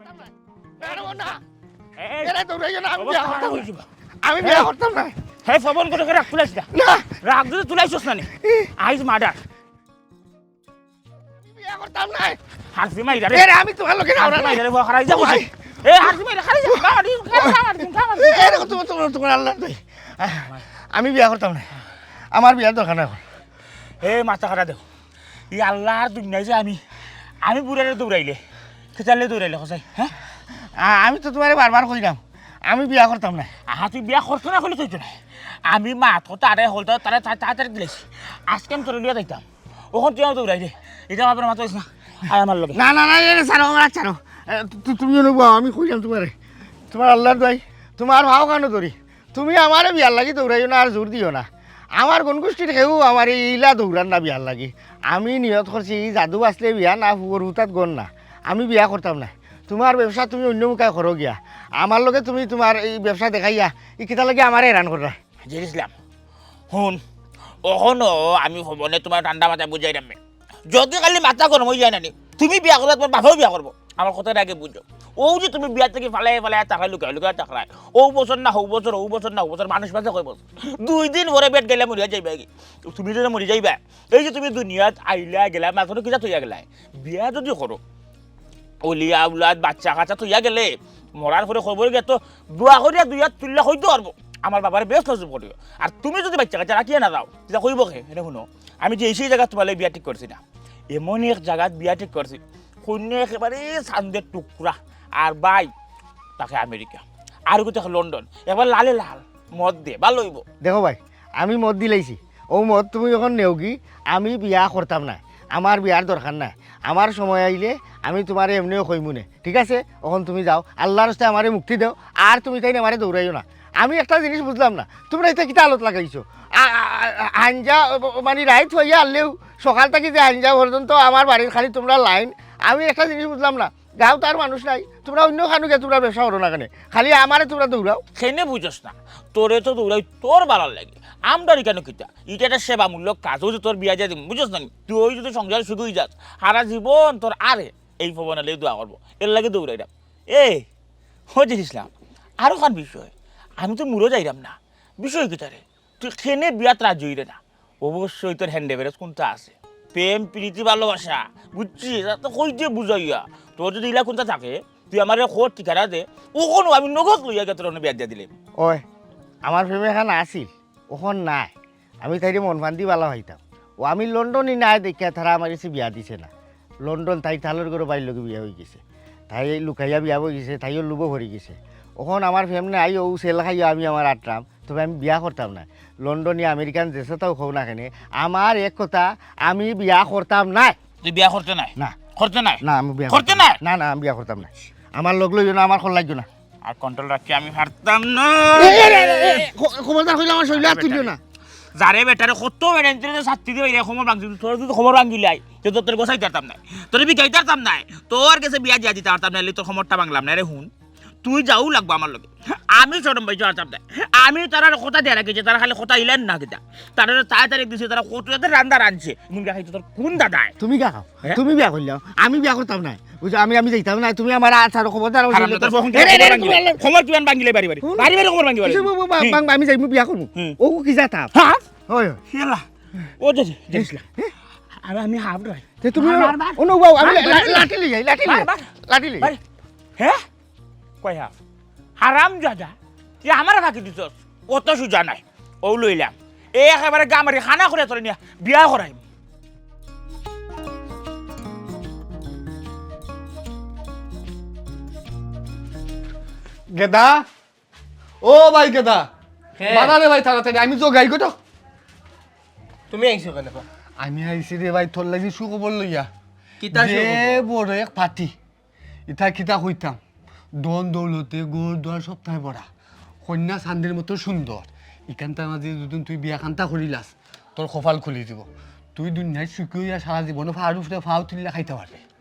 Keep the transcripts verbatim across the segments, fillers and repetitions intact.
করতাম না। ম্যাডাম, না। এই, এরে দৌড়াইও না, আমি বিয়া করতাম না। আমি বিয়া করতাম না। হে, ফবন করে রাগ তুলাইস না। না। রাগ যদি তুলাইছস না নি, আইজ মার্ডার। আমি বিয়া করতাম না। হারসি মাইরা রে। এরে, আমি তোমার লগে না, হারসি মাইরা রে, হারাই যা, ও ভাই। এ, হারসি মাইরা, হারাই যা। এরে, তোমার, তোমার, তোমার আল্লাহ দোহাই। আমি বিয়া করতাম না। আমার বিয়ার দরকার না এখন। এ, মাথা খারাপ দেও। ই আল্লাহর দুনিয়ায় যে আমি, আমি বুড়ারে দৌড়াইলে, কিতালে দৌড়াইলে, কসাই, হ্যাঁ? আ-, আমি তো তোমারে বারবার কইলাম, আমি বিয়া করতাম না। আহা, তুই বিয়া করতে না কইলে তুই তো না। আমি মাত কথা আরে হলতা তারা তা-, তাড়াতাড়ি দিলাইছি। আজকে আমি তোরে লইয়া যাইতাম। ওখান তুই আমার দৌড়াই রে। এটা আমার মাথা হইস না। আর আমার লগে। না, না, না, এ, ছাড়ো, আমার ছাড়ো। এ, তু-, তুমি অনুভব, আমি কইলাম তোমারে। তোমার আল্লাহর দোহাই, তোমার ভাও কানো ধরি। তুমি আমারে বিয়ার লাগি দৌড়াইও না আর জোর দিও না। আমার গণগোষ্ঠীর কেউ আমারে ইলা দৌড়ার না বিয়ার লাগি। আমি নিয়ত করছি, ই জাদু বাঁচলে বিয়া না, ফুয়ার হুতাত গণ না। আমি বিয়া করতাম না। তোমার ব্যবসা তুমি অন্য মুখায় করো গিয়া। আমার লগে তুমি তোমার এই ব্যবসা দেখাইয়া, ই কিতা লাগি আমারে হেরান কররা? জের ইসলাম, হুন, অখনো আমি হবনে তোমার ঠান্ডা মাথায় বুঝাইরাম। যদি খালি মাথা গরম হই যায় না নি, তুমি বিয়া করবে, তোমার বাপেও বিয়া করবো। আমার কথাটা আগে বুঝো। ও যে তুমি বিয়া থাকি ফালাই ফালাই তাকাই লুকাই লুকাই তাকাই, ও বছর না হো বছর, ও বছর না হো বছর, মানুষ বাঁচে কয় বছর? দুই দিন পরে বেড গেলে মরিয়া যাইবা কি? তুমি যদি মরি যাইবা, এই যে তুমি দুনিয়াত আইলা গেলা, মাত্র কিতা থইয়া গেলা? বিয়া যদি করো, অলি আউলাদ, বাচ্চা কাচ্চা থইয়া গেলে, মরার পরে খবর গিয়া তো দোয়া করিয়া দুই হাত তুললে কইতে পারবো, "আমার বাবারে বেহেস্ত নসিব করিও।" আর তুমি যদি বাচ্চা কাচ্চা রাখিয়া না যাও, কিতা কইবো কে? এনে হুনো, আমি যে এই সেই জায়গা তোমার বিয়া ঠিক করছি না, এমন এক জায়গাত বিয়া ঠিক করছি, কইন্যা একেবারে চান্দের টুকরা, আর ভাই তাকে আমেরিকা, আর কোথায় লন্ডন, একবার লালে লাল, মদ দে, ভালো হইব। দেখো ভাই, আমি মদ দিলাইছি, ও মদ তুমি এখন নেওগি, আমি বিয়া করতাম না, আমার বিয়ার দরকার নাই। আমার সময় আইলে আমি তোমারে এমনেও কইমুনে, ঠিক আছে? এখন তুমি যাও, আল্লাহর রাস্তায় আমারে মুক্তি দেও, আর তুমি তাই আমারে দৌড়াইও না। আমি একটা জিনিস বুঝলাম না, তোমরা এটা কিতা আলত লাগাইছো? আ-, আ-, আ-, আঞ্জা, ও, ও, মানে, রাইত হইয়া আনলেও সকাল থাকি যে আঞ্জা পর্যন্ত আমার বাড়ির খালি তোমরা লাইন। আমি একটা জিনিস বুঝলাম না, গাঁও তার মানুষ নাই, তোমরা অন্য খানো গিয়া তোমরা ব্যবসা করো না কেনে? খালি আমারে তোমরা দৌড়াও। কেনে বুঝস না? তোরে তো দৌড়াই তোর বালার লাগে। আমরার ইখানো কিতা? ইটা একটা সেবামূলক কাজ। ওই যে তোর বিয়া দিয়া দিমু, বুঝস না নি? তুই ওই যদি সংসার সুখী হয়ে যাস, সারা জীবন তোর আরে এই ভবনালে দোয়া করবো। এর লাগে দৌড়াইলাম। এ, হজির ইসলাম, আরো খান বিষয়। আমি তো মুড়ো যাইরাম না। বিষয় কিতা রে? তুই কেনে বিয়াত রাজি হইরে না? অবশ্যই তোর হ্যান্ড এভারেজ কোনটা আছে? প্রেম, প্রীতি, ভালোবাসা, বুঝছিস? আর তো কই যে বুঝাইয়া। তোর যদি ইলা কোনটা থাকে, তুই আমারে খোঁজ ঠিকানা দে, ওখানো আমি নগদ লইয়া গিয়া তোর অন্য বিয়া দিয়া দিলে। ওই, আমার প্রেমে এখান আছিল, ওখান নাই। আমি তাইরে মন ফান্দি বালা হইতাম। ও আমি লন্ডনি নাই দেখিয়া তারা আমার কাছে বিয়া দিছে না। লন্ডন তাই তালর ঘরো বাইর লগে বিয়া হয়ে গেছে। তাই এই লুকাইয়া বিয়া হয়ে গেছে, তাইও লুবো ভরি গেছে। ওখান আমার প্রেম নাই, ও সেল খাইয়া আমি আমার আটরাম। তবে আমি বিয়া করতাম না। লন্ডনি আমেরিকান দেশে তাও খাও না কেনে, আমার এক কথা, আমি বিয়া করতাম না। তুই বিয়া করতে নাই? না। করতে নাই? না, আমি বিয়া করতে করতাম না। না। না, না, আমি বিয়া করতাম না। আমার লগ লইও না, আমার খল লাগিও না। আর কন্ট্রোল রাখতে আমি পারতাম না। এ, এ, এ, এ, এ, খ-, খবরদার কইলে আমার শরীরে হাত তুলিও না। যারে বেটারে কত বেটা ইন্টারনেটে শাস্তি দিবে, এরে খবর ভাঙছিল, তোর যদি খবর ভাঙিলাই, তো তোর, তোর গোসাই দিতাম নাই, তোর বিকাই দিতাম নাই, তোর কাছে বিয়া দিয়া দিতে পারতাম না, এলে তোর খবরটা ভাঙলাম না রে। হুন, তুই যাও লাগবো আমার লগে। আমি শরম পাইছি আর চাপ দেয়। আমি তারার কথা দিয়া রাখি যে তারা খালি কথা ইলেন না কিতা। তারা তাড়াতাড়ি দিছে, তারা কত এত রান্দা রানছে। মুন্ডা খাইতো তোর কোন দাদায়? তুমি গা খাও। হ্যাঁ? তুমি বিয়া করলাও, আমি বিয়া করতাম না। বুঝছো, আমি, আমি যাইতাম না। তুমি আমার আচার খবরদার আমার হারাম শরীরে দাদার তো বহন এ, এ, এ, খবর ভাঙিলে। খবর কিমান ভাঙিলে বাড়ি বাড়ি। হুন। বাড়ি বাড়ি খবর ভাঙিলে বাড়ি হুন। বাড়ি। বাবা, বাবা, হুম। বাবা, আমি যাইমু বিয়া করমু। হুম। ও কি জাতা? হ্যাঁ? হয়, হয়। ইয়ালা। ও যে, যে, যে, ইসলাম। হ্যাঁ? আর আমি হাফ ড্রাই। তে তুমি মার, মার, মার। ও, নো, বাবা, আমি মার, লা-, মার, লা-, মার। লাঠি লই যাই, লাঠি লই মার, যাই। মার। লাঠি লই মার। যাই। হ্যাঁ? কই হাফ? হারাম জাদা। তুই আমারে ফাঁকি দিছস? অত সুজা নাই। ও লইলাম। এ একেবারে গামারি খানা করে তোরে নিয়া বিয়া করাইমু। গেদা, ও ভাই গেদা, কে? বাধা রে ভাই, তাড়াতাড়ি, আমি তো গাই গো। তুমি আইছো কেনে বা? আমি আইছি রে ভাই, তোর লাগি সুখবর লইয়া। কিতা যে সুখবর? বড় এক পার্টি, ইতা কিতা কইতাম, ধন দৌলতে ঘর দুয়ার সবতায় ভরা, কইন্যা চান্দের মতো সুন্দর। ইখানতার মাঝে যদি তুই বিয়া খান্তা করিলাস, তোর কপাল খুলি দিব। তুই দুনিয়ায় সুখী হইয়া সারা জীবনও ফার উপরে ফাও তুলিয়া খাইতে পারবে।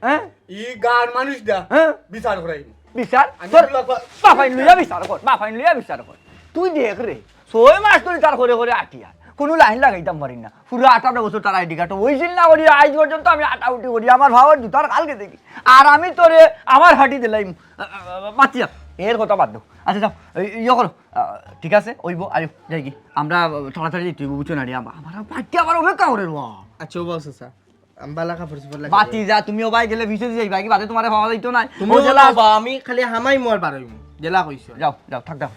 হ্যাঁ? ই গাঁর মানুষ দা হ্যাঁ? বিচার করাইমু। বিচার? আমি তোর বুলা বা- বাফাইন লইয়া বিচার কর, বাফাইন লইয়া বিচার কর। তুই দেখ রে, ছয় মাস ধরি তার ঘরে ঘরে আটিয়ার, কুনু লাইন লাগাইতাম পারি না। পুরা আঠারো বছর তার আইডি কার্ড অইছিল না করি, আইজ পর্যন্ত আমি আটাউটি করি, আমার ভাওয়ার জুতার খাল গেছে গি। আর আমি তোরে আমার হাটি দিলাইমু। আ, আ, আ, মাতিয়া, এর কথা বাদ দেও। আচ্ছা, যাও, এই, ইয়ে করো। আ, ঠিক আছে, অইবো, আইও, যাইগি। আমরা, আ, তাড়াতাড়ি যাইতে অইবো, বুঝছো না রে? আমা-, আমার বাড়িতে আবার অপেক্ষা করে রে। আচ্ছা, ও বস, স্যার। আমি বালা কাপড় চোপড় লাগাই। বাতি যা, তুমি ওবায় গেলে পিছে যাইবা, কি বাদে তোমারে পাওয়া যাইতো না। তুমি ও জেলা বাবা, আমি খালি হামাইমু আর বারইমু। জেলা কইছো। যাও, যাও, থাক, থাক।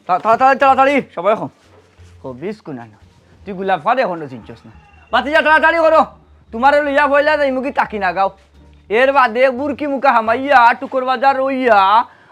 তা-, তাড়াতাড়ি, তাড়াতাড়ি, সবাই এখন। ও, বিশ কুনা না। তুই গুলাব ফাড়ে এখনো চিনছস না। বাতি যা, তাড়াতাড়ি করো। তোমারে লইয়া পয়লা যাইমু কি তাকি না গাও। এর বাদে বুরকি মুখা হামাইয়া, টুকর বাজার রইয়া,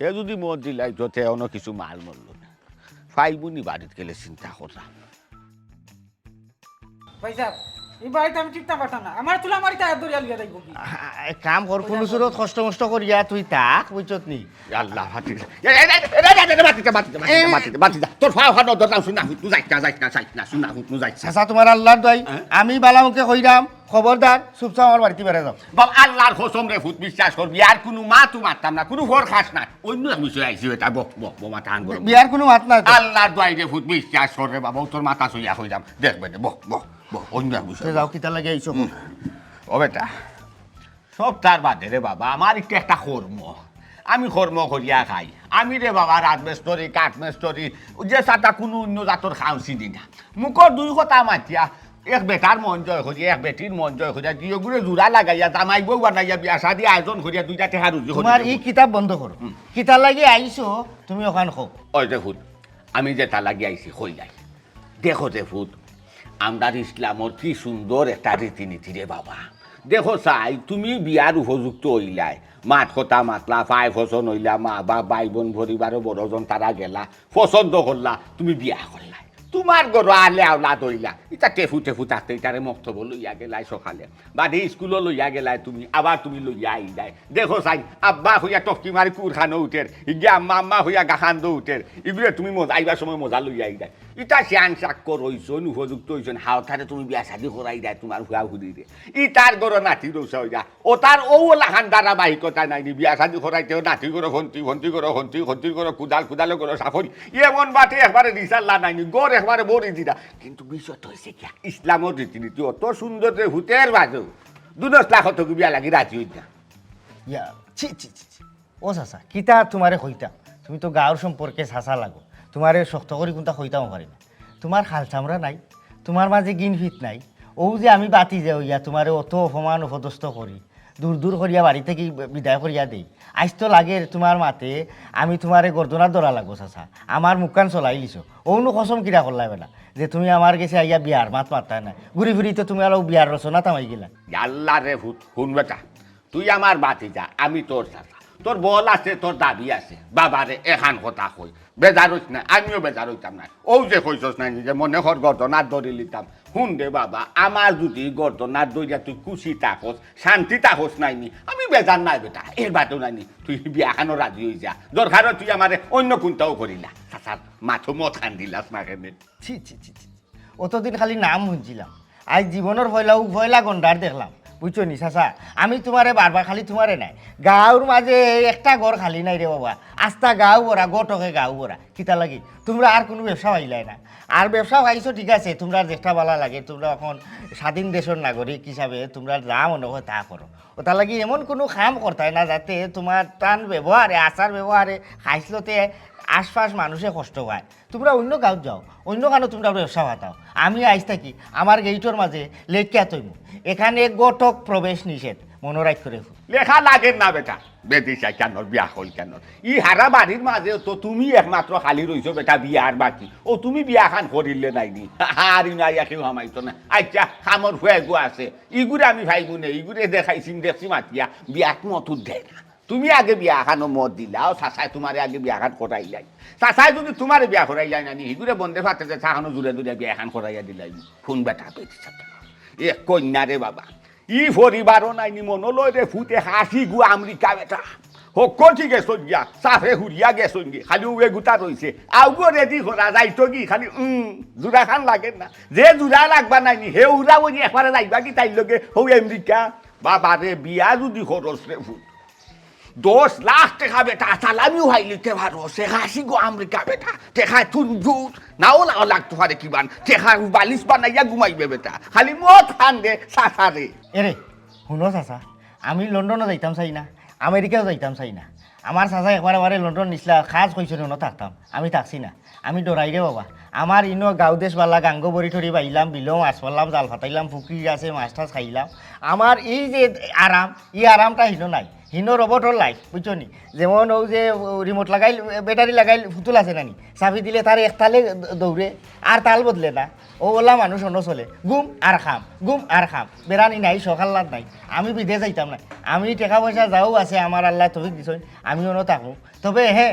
হে যুদি মত দিলাইতো, তে অনো কিছু মাল মরলো না। ফাইবুনি বাড়িত গেলে চিন্তা করলাম। ভাইসাব, ই বাড়িত আমি টিকতাম পারতাম না। আমার তুলা মারিতা ধরিয়া লইয়া যাইবো কি? এক কাম কর, কুনু সুরত কষ্ট মষ্ট করিয়া তুই থাক, বুঝছত নি? আল্লাহ, ভাতিজা। এ, এ, এ, এ, এ, এ, ভাতিজা, ভাতিজা, ভাতিজা, ভাতিজা, ভাতিজা। তোর ফাও খানো, তোর নাম শুনা হুত, যাইস না, যাইস না, যাইস না, শুনা হুত, যাইস না। চাচা, তুমার আল্লাহর দোয়াই, আমি বালা মুখে কইরাম, খবরদার, চুপচাপ আমার বাড়িতে বেড়াই যাও। বাবা, আল্লাহর কসম রে ফুত, বিশ্বাস করবি, আর কুনু মাত মাততাম না, কুনু ফরকাশ নাই। অইন্য এক বিষয় আইছি, বেটা, বহ, বহ, বহ, মাথা আন গরম। বিয়ার কুনু মাত নাই তো? আল্লাহর দোয়াই রে ফুত, বিশ্বাস কর রে বাবা, ও তোর মাথা ছইয়া কইরাম। দেখ বেটা, বহ, বহ, বহ, অইন্য এক বিষয়। তে যাও, কিতা লাগি আইছো? ও বেটা, সব তার বাদে রে বাবা, আমার একটা একটা কর্ম, আমি কর্ম করিয়া খাই। আমি রে বাবা রাজমিস্ত্রি, কাঠমিস্ত্রি, যে সাতা কুনু অইন্য জাতর কাম চিনি না। মুখর দুই কথা মাতিয়া এক বেটার মন জয় করিয়া, এক বেটির মন জয় করিয়া, দুইগুরে জুড়া লাগাইয়া, জামাই বউ বানাইয়া, বিয়া শাদি আয়োজন করিয়া, দুইটা টেকা রুজি করি। তুমার ই কিতাব বন্ধ করো। কিতা লাগি আইছো, তুমি অখান কও। ওই যে ফুত, আমি যেটা লাগি আইছি, কইলাই। দেখো যে ফুত, আমরার ইসলামর কি সুন্দর একটা রীতিনীতি রে বাবা। দেখো চাই, তুমি বিয়ার উপযুক্ত অইলায়, মাত কথা মাতলা, ফায় ফসন অইলা, মা বাপ, ভাই বইন, পরিবারর বড়জন তারা গেলা, পছন্দ করলা, তুমি বিয়া করলায়। তুমার ঘরো আলে আওলাদ অইলা, ইতা টেফু টেফু থাকতে ইতারে মক্তবো লইয়া গেলায় সকালে, বাদে স্কুলো লইয়া গেলায় তুমি, আবার তুমি লইয়া আইলায়। দেখো চাই, আব্বা কইয়া টপকি মারি কুরখানো উঠের, ইগে আম্মা আম্মা কইয়া গাখান্দো উঠের, ইগুরে তুমি মজা, আইবার সময় মজা লইয়া আইলায়। ইতা শিয়ান সাক্ষর অইছইন, উপযুক্ত অইছইন, হাওতারে তুমি বিয়া শাদি করাইলায় তুমার ফুয়া ফুরিরে। ইতার ঘরো নাতি রৌসা অইয়া, ও তার ও লাখান ধারাবাহিকতা নাইনি, বিয়া শাদি করাইতেও নাতি ঘরো ফন্তি, ফন্তি ঘরো ফন্তি, ফন্তির ঘরো কুদাল, কুদালর ঘরো সাফরি। এমন বাটে একবারে রিসাল্লা নাইনি, ঘর একবারে বড়ি দিরা। কিন্তু বিষয় তো অইছে কিয়া, ইসলামর রীতিনীতি অত সুন্দর যে ফুতের বাজো, দুনস লাখ তো বিয়া লাগি রাজি অইতা। ইয়া, ছি, ছি, ছি, ছি। ও চাচা, কিতা তুমারে কইতাম? তুমি তো গাঁওর সম্পর্কে চাচা লাগো। তুমারে শক্ত করি কুনতা কইতাম পারি না। তুমার খাল চামড়া নাই, তুমার মাঝে গিনফিত নাই। ও যে আমি বাতি যে অইয়া তুমারে অত অপমান অপদস্থ করি, দূর দূর করিয়া বাড়ি থাকি বিদায় করিয়া দেই। আইজ তো লাগের তুমার মাতে আমি তুমারে গর্দনাত ধরা লাগবো চাচা। আমার মুখখান চলাইলিছো। অউনু কসম কিরা করলায় বেটা, যে তুমি আমার গেছে আইয়া বিয়ার মাত মাততায় না। ঘুরি ফিরি তো তুমি আরো বিয়ার রচনাত হামাই গেলায়। আল্লাহ রে ফুত, হুন বেটা, তুই আমার বাতিজা, আমি তোর চাচা। তোর বল আছে, তোর দাবি আছে। বাবারে, এখান কথা কই। বেজার অইস না, আমিও বেজার অইতাম না। ও যে কইছস না নিজে, মনে কর গর্দনাত ধরিলিতাম। হুন রে বাবা, আমার যুদি গর্দনাত ধরিয়া তুই খুশি থাকস, শান্তি থাকস নাইনি, আমি বেজার নাই বেটা। এর বাদেও নাইনি, তুই বিয়াখানো রাজি অইযা। দরকার অয় তুই আমারে অইন্য কুনতাও করিলা। চাচার মাথো মত খান দিলাস না কেনে? ছি, ছি, ছি, ছি। অতদিন খালি নাম হুনছিলাম, আইজ জীবনর পয়লা, উ পয়লা গন্ডার দেখলাম, বুঝছো নি চাচা? আমি তুমারে বারবার, খালি তুমারে নায়, গাঁওর মাঝে একটা ঘর খালি নাই রে বাবা, আস্তা গাঁও ভরা, ঘটকে গাঁও ভরা। কিতা লাগি? তুমরা আর কুনু ব্যবসা পাইলায় না। আর ব্যবসা পাইছো ঠিক আছে, তুমরার যেটা বালা লাগে, তুমরা অখন স্বাধীন দেশর নাগরিক হিসাবে তুমরার যা মনে অয় তা করো। অতার লাগি এমন কুনু কাম করতায় না যাতে তুমার তান ব্যবহারে, আচার ব্যবহারে, খাইছলতে আশপাশ মানুষে কষ্ট পায়। তুমরা অইন্য গাঁওত যাও, অইন্য খানো তুমরা ব্যবসা পাতাও। আমি আইজ থাকি আমার গেইটর মাঝে লেখিয়া থইমু, এখানে ঘটক প্রবেশ নিষেধ, মনো রাইখো রে। লেখা লাগের না বেটা, বেদিশা কেনর, বিয়া কইল কেনর। ই হারা বাড়ির মাঝে তো তুমি একমাত্র খালি রইছো বেটা, বিয়ার বাকি। ও তুমি বিয়াখান করিলে নাইনি, আর ইনো আইয়া কেউ হামাইতো না। আইচ্ছা, কামর ফুয়া এগু আছে, ইগুরে আমি পাইমু নে, ইগুরে দেখাইছি, দেখছি মাতিয়া, বিয়াত মত দেয় না। তুমি আগে বিয়াখানো মত দিলাও, চাচায় তুমারে আগে বিয়াখান করাইলাই। চাচায় যুদি তুমারে বিয়া করাইলাই নানি, হিগুরে বন্দে ফাতে যে চাখানো জুড়ে জুড়ে বিয়াখান করাইয়া দিলাই। হুন বেটা, বেদিশা কেনর। এ কইন্যা রে বাবা, ই পরিবারও নাইনি মনো লয় রে ফুতে, হাসি গু আমেরিকা বেটা। হকল ঠিক আছে গিয়া, চাফে হুরিয়া গেছইন গি, খালি উয়ে গুতা রইছে। আউগো রেডি করা যাইতো গি, খালি উম, জুড়া খান লাগের না। যে জুড়া লাগবা নাইনি, হে উড়া বনি একবারে যাইবা গি তাইর লগে, হউ আমেরিকা। বাবা রে, বিয়া যুদি খরচ রে ফুত, দশ লাখ টেকা বেটা, চালামিও হাইলিতে পারো, সে হাসি গো আমেরিকা বেটা, টেকা তুই জুট, নাও নাও লাগতো পারে কিবান, টেকা বালিশ বানাইয়া ঘুমাইবে বেটা, খালি মদ খান দে, চাচা রে। এরে, হুনো চাচা, আমি লন্ডনও যাইতাম চাই না, আমেরিকাও যাইতাম চাই না। আমার চাচা একবার আমারে লন্ডন নিছলা, কাজ কইছইন অনো থাকতাম, আমি থাকছি না। আমি ডরাই রে বাবা, আমার ইনো গাউ দেশ বালা, গাঙ্গো বড়ি টড়ি বাইলাম, বিলো মাছ মারলাম, জাল ফাতাইলাম, পুকুরি আছে, মাছ টাছ খাইলাম। আমার এই যে আরাম, এই আরামটা হিনো নাই। হিনো রোবটর লাইফ, বুঝছো নি? যেমন অউ যে রিমোট লাগাইল, ব্যাটারি লাগাইল পুতুল আছে না নি? চাবি দিলে তার এক তালে দৌড়ে, আর তাল বদলে না। অউ অলা মানুষ অনো চলে, ঘুম আর কাম, ঘুম আর কাম। বেড়ানি নাই, সকাল রাত নাই। আমি বিদেশ যাইতাম না। আমি টেকা পয়সা যাও আছে, আমার আল্লায় তৌফিক দিছইন, আমি অনো থাকমু। তবে হে,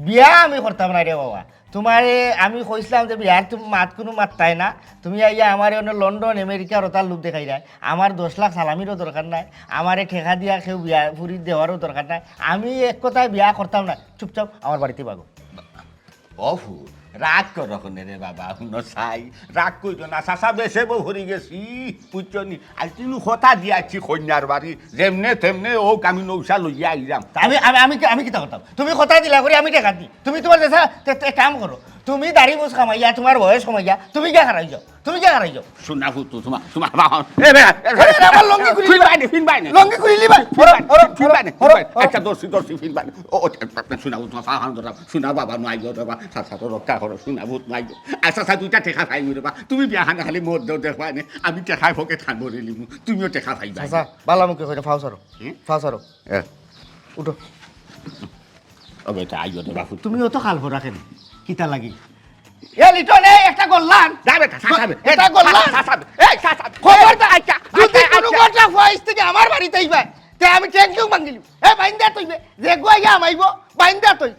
বিয়া আমি করতাম না রে বাবা। তুমারে আমি কইছলাম যে বিয়ার তুমি মাত কুনু মাততায় না, তুমি আইয়া আমারে অনো লন্ডন, আমেরিকার অতার লোভ দেখাইরায়। আমার দশ লাখ সালামিরও দরকার নাই, আমারে টেকা দিয়া কেউ বিয়া ফুরি দেওয়ারও দরকার নাই। আমি এক কথায় বিয়া করতাম না, চুপচাপ আমার বাড়িত ভাগো। অফু, রাগ করো কেনে রে বাবা, হুনো চাই, রাগ কইরো না, চাচা বেশে বউ হরি গেছি, বুঝছো নি? আইজ তিনু কথা দিয়া আইছি কইন্যার বাড়ি, যেমনে তেমনে অউক আমি নৌশা লইয়া আইরাম। আমি, আমি, আমি কি, আমি কিতা করতাম? তুমি কথা দিলা করি আমি টেকা দি। তুমি তুমার যেছা, তে, তে কাম করো। তুমি দাড়ি মুছ কামাইয়া, তুমার বয়স কমাইয়া, তুমি গিয়া খাড়াই যাও। তুমি গিয়া খাড়াই যাও। সোনা পুত, তুমার, তুমার বাবা। এ বে, এ, এ, আরে, আরে, আমার লুঙ্গি খুলি ফিন লিবা। বাইনে, ফিন বাইনে। লুঙ্গি খুলি লিবা। ফিন বাইনে, হরো, ফিন বাইনে, হরো, ফিন বাইনে। হরো। আচ্ছা, ধরছি, ধরছি, ফিন বাইনে। ও, ও, সোনা পুত, তুমার বাবা, সোনা বাবা, নাই গো বাবা, চাচা তো রক্ষা করো, সোনা পুত, নাই গো। আচ্ছা, আচ্ছা, দুইটা টেকা পাই রে বাবা। তুমি বিয়া খান খালি মোর দেও, দেখবায় নে। আমি টেকায় পকেট খান ভরি লিমু। তুমিও টেকা পাইবা। চাচা, বালা মুখে কইরা ফাও সারো। হুম? ফাও সারো। এ। উঠো। ও বেটা, আইও রে বাপু। তুমি অত খাল ভরা কেনে? কিতা লাগি? এ লিটন, এই একটা গল্লান। যা বেটা, চা খাবে। এটা গল্লান। চা খাবে। এই, চা খাবে। খবরদার। আচ্ছা, যদি আচ্ছা, কুনু আচ্ছা। কথা ফাইস থাকি আমার বাড়িত আইবা, তে আমি ঠ্যাং ঠ্যাং ভাঙিলিমু। এ বাইন্দা তইবে, যে গুয়াইয়া আমাইবো, বাইন্দা তই।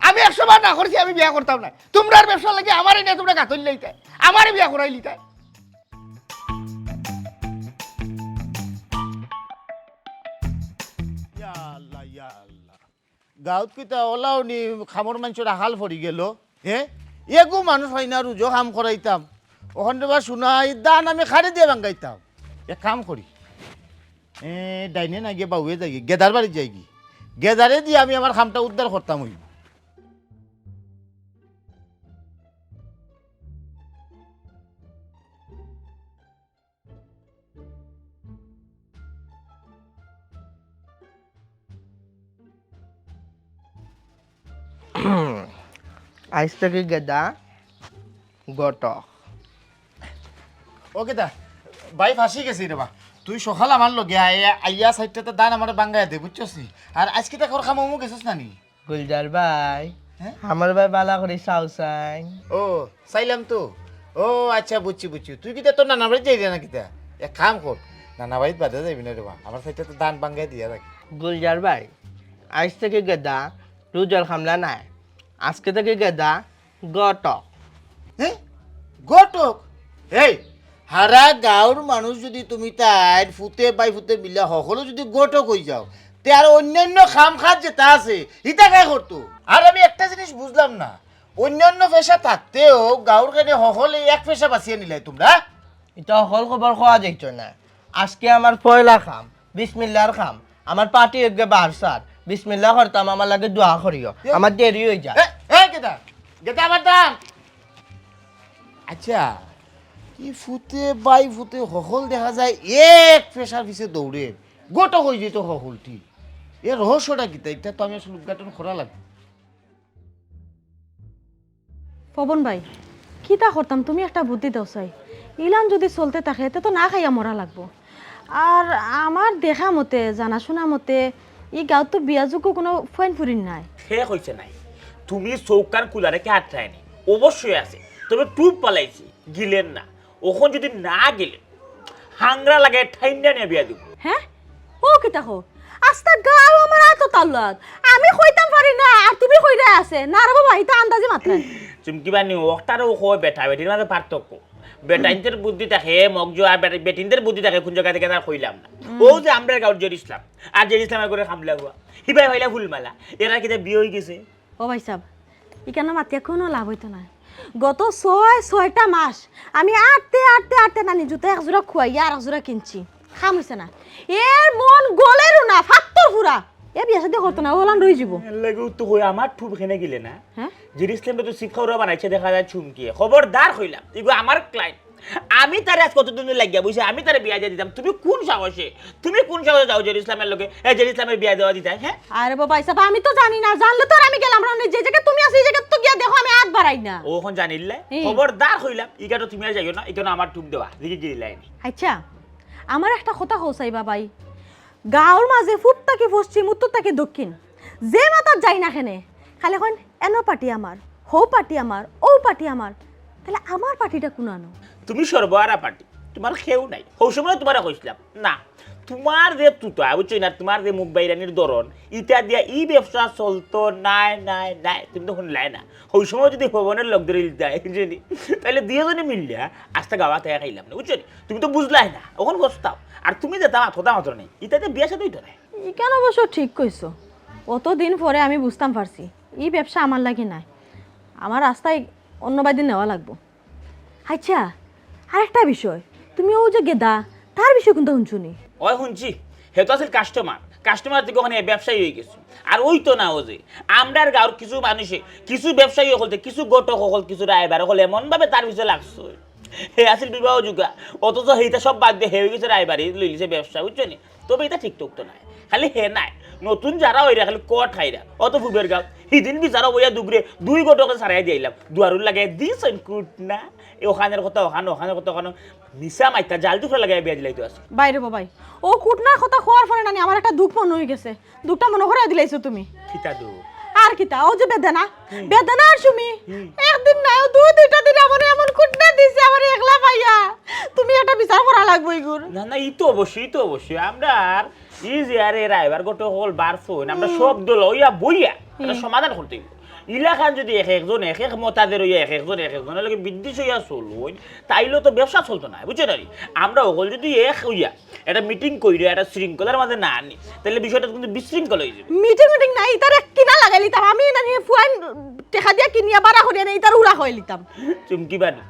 আমি একশো বার না করছি, আমি বিয়া করতাম না। তুমরার ব্যবসার লাগি আমারে নিয়া তুমরা গাতইল লাইতায়, আমারে বিয়া করাইলিতায়। ইয়া আল্লাহ, ইয়া আল্লাহ। গাউত কিতা অলাও নি, কামর মানষর আকাল পড়ি গেল। হে? এগু মানুষ অয় না, রুজো কাম করাইতাম। অখন রে বা সোনা, ই ধান আমি কারে দিয়া ভাঙ্গাইতাম। এক কাম করি। এ, ডাইনে না গিয়া বাউয়ে যাইগি, গেদার বাড়িত যাইগি। গেদারে দিয়া আমি আমার কামটা উদ্ধার করতাম অইবো। আইজ থাকি গেদা ঘটক। ও গেদা, বাই ফাঁসি গেছি রে বা। তুই সকাল আমার লগে আইয়া, আইয়া চাইরটা ধান আমারে ভাঙ্গাইয়া দে, বুঝছস নি? আর আইজ কিতা কর কাম অমু গেছস না নি? গুলজার ভাই, হ্যাঁ? আমার ভাই বালা করি চাও চাই। ও, চাইলাম তো। ও, আচ্ছা, বুঝছি, বুঝছি। তুই কিতা তোর নানা বাড়িত যাইরে না কিতা? এক কাম কর, নানা বাড়িত বাদে যাইবি না রে বা। আমার চাইরটা ধান ভাঙ্গাই দিয়া রাখি। গুলজার ভাই, আইজ থাকি গেদা রুজর কামলা নায়। আইজকে থাকি গেদা ঘটক। হে? ঘটক? এই, হারা গাউর মানুষ যুদি তুমি তাইর ফুতে বাই ফুতে মিলা হকলো যুদি ঘটক অই যাও, তে আর অইন্যান্য কাম কাজ যেতা আছে, হিতা কায় করতো? আর আমি একটা জিনিস বুঝলাম না, অইন্যান্য পেশা থাকতেও গাউর কেনে হকলে এক পেশা বাছিয়া নিলায় তুমরা? ইতা হকল খবর কওয়া যাইতো না। আইজকে আমার পয়লা কাম, বিসমিল্লার কাম। আমার পার্টি একগে বারসার, বিসমিল্লা করতাম, আমার লাগি দোয়া করিও। এ? আমার দেরি অই যায়। এ, এ, গেদা, গেদা, আবার দাঁড়। আচ্ছা, ই ফুতে বাই ফুতে হকল দেখা যায় এক পেশার পিছে দৌড়ে, ঘটক অই যাইতো হকলটি। এর রহস্যটা কিতা? ইটা তো আমি আসলে উদ্ঘাটন করা লাগবো। পবন ভাই, কিতা করতাম, তুমি একটা বুদ্ধি দেও চাই। ইলান যুদি চলতে থাকে, তে তো না খাইয়া মরা লাগবো। আর আমার দেখা মতে, জানাশুনা মতে, ই গাঁওত তো বিয়াযোগ্য কুনু ফুয়াইন ফুরিন নাই। হে কইছে নাই, তুমি চউখ কান খুলা রেখে আটকায় নি। অবশ্যই আছে, তবে টুপ ফালাইছি, গিলের না। অখন যুদি না গিলে, হাংরা লাগাইয়া ঠাইন্না নিয়া বিয়া দিমু। হে? ও কিতা কও? আস্তা গাঁও আমার আতো তাল্লাত। আমি কইতাম পারি না, আর তুমি কইরায় আছে। না রে বাবা, ইতা আন্দাজি মাতরায়। চুমকি বানি, অকটারেউ কয় বেটা বেটির মাঝে পার্থক্য। বেটাইন্তর বুদ্ধি থাকে মগজো, আর বেটা-, বেটিন্তর বুদ্ধি থাকে কুন জাগা থাকি তা কইলাম না। হুম। অউ যে আমরার গাঁওর জের ইসলাম, আর জের ইসলামর ঘরর কামলা ফুয়া, হিবায় পাইলা ফুলমালা, এরার কিতা বিয়া অইগেছে? ও ভাইসাব, ইখানো মাতিয়া কুনু লাভ অইতো নায়। গত ছয়, ছয়টা মাস আমি আটতে, আটতে, আটতে নানি জুতা এক জোড়া খুয়াইয়া আর এক জোড়া কিনছি। কাম অইছে না। এর মন গলেরও না, ফাত্তর ফুরা। এ বিয়া শাদি করতো না, অলান রইযিবো। এর লাগেউ তো কই আমার ঠুপ খেনে গিলে না। হ্যাঁ? জের ইসলামরে তো সিফখাউরা বানাইছে দেখা যায় চুমকিয়ে। খবরদার কইলাম, ইগু আমার client। আমি তারে আজ কতদিন লাগিয়া বইছি, আমি তারে বিয়া দিয়া দিতাম। তুমি কোন সাহসে, তুমি কোন সাহসে যাও জেরি ইসলামের লগে, এ জেরি ইসলামের বিয়া দেওয়া দিতায়, হ্যাঁ? আরে বাবা, ইসাব, আমি তো জানি না, জানলে তো আর আমি গেলাম না। যে জায়গায় তুমি আছো, এই জায়গায় তো গিয়া দেখো, আমি আত বাড়াই না। ও, অখন জানিলে? হুম। খবরদার কইলাম, ইখানো তুমি আর যাইও না, ইখানো আমার টুক দেওয়া, দেখি গিরি লাইনি। আচ্ছা, আমার একটা কথা কও চাই বাবাই, গাঁওর মাঝে পূব থাকি পশ্চিম, উত্তর থাকি দক্ষিণ, যে মাথাত যাই না কেনে, খালি কইন, "এনো পার্টি আমার, হউ পার্টি আমার, অউ পার্টি আমার।" তাইলে আমার পার্টিটা কোনানো? তুমি সর্বহারা পার্টি, তুমার কেউ নাই। হউ সময় তুমারে কইছিলাম, না, তুমার যে তুতা, বুঝছো না, তুমার যে মুখ বাইরানির ধরন, ইটা দিয়া ই ব্যবসা চলতো নায়, নায়, নায়। তুমি তো হুনলায় না। হউ সময় যদি ভবনের লোক ধরে ইলতায়, বুঝছো নি? তাইলে দুইজনে মিলিয়া আস্তা গাওয়া থাকি খাইলাম না, বুঝছো নি? তুমি তো বুঝলায় না, অখন পস্তাও। আর তুমি যেতা মাত, কথা মাত্র নেই, ইতাতে বিয়া শাদী অইতো নায়। ইখান অবশ্য ঠিক কইছো। অতদিন পরে আমি বুঝতাম পারছি, ই ব্যবসা আমার লাগি নায়, আমার আস্তায় অন্য বায়দি নেওয়া লাগবো। আচ্ছা, আরেকটা বিষয়, তুমি অউ যে গেদা, তার বিষয়ে কুন্তা হুনছো নি? অয় হুনছি, হে তো আছিল কাস্টমার, কাস্টমার থাকি অখন ব্যবসায়ী অইগেছে। আর অইতো না অউ যে, আমরার গাঁওর কিছু মানুষে, কিছু ব্যবসায়ী অকলতে, কিছু ঘটক অকল, কিছু রায়বার অকল এমন ভাবে তার পিছে লাগছে। হে আছিল বিবাহ যোগ্যা, অথচ হেইটা সব বাদ দিয়া হে অইগেছে রায়বাড়ি, লইলিছে ব্যবসা, বুঝছো নি? তবে ইটা ঠিক ঠুক তো নায়। খালি হে নায়, নতুন যারা অইরা খালি কট খাইরা। অত ফুবের গাঁও, হিদিন বিচারা বইয়া দুগরে দুই ঘটকে সারাই দিলাম। দুয়ারুর লাগে দিছইন কুট না। এ অখানর কথা অখান, অখানর কথা অখান। মিছা মাইতা জাল জুখরা লাগাই বিয়া দিলাইতো আছে। বাইরে বাবাই, অউ কুটনার কথা কওয়ার পরে নানি আমার একটা দুখ মনো অইগেছে। দুখটা মনো করাই দিলাইছো তুমি। কিতা দুখ? আর কিতা, অউ যে বেদনা, হুম। বেদনা আর সুমি, হুম। একদিন নায়, অউ দুই দুইটা দিন আমারে এমন কুটনা দিছে, আমারে একলা পাইয়া। তুমি একটা বিচার করা লাগবো ইগুর। না, না, ই তো অবশ্যই, ই তো অবশ্যই। আমরার ই যে আরে রায়বার ঘটক অকল বারছইন, আমরা হুম। সব দল অইয়া বইয়া একটা হুম। সমাধান করতে অইবো। ইলাখান যদি এক একজন এক এক মতাদের অইয়া এক একজন এক একজনের লগে বিদ্বেষ অইয়া চলইন, তাইলে তো ব্যবসা চলতো নায়, বুঝছো না নি? আমরা অকল যদি এক অইয়া একটা মিটিং কইরা একটা শৃঙ্খলার মাঝে না আনি, তাইলে বিষয়টা কিন্তু বিশৃঙ্খল অইযিবো। মিটিং মিটিং নাই, ইতারে কিনা লাগাইলিতাম আমি, না নিয়ে ফুয়াইন টেকা দিয়া কিনিয়া বাড়া করিয়া নেই, ইতার উড়া কইলিতাম। চুমকি বানু,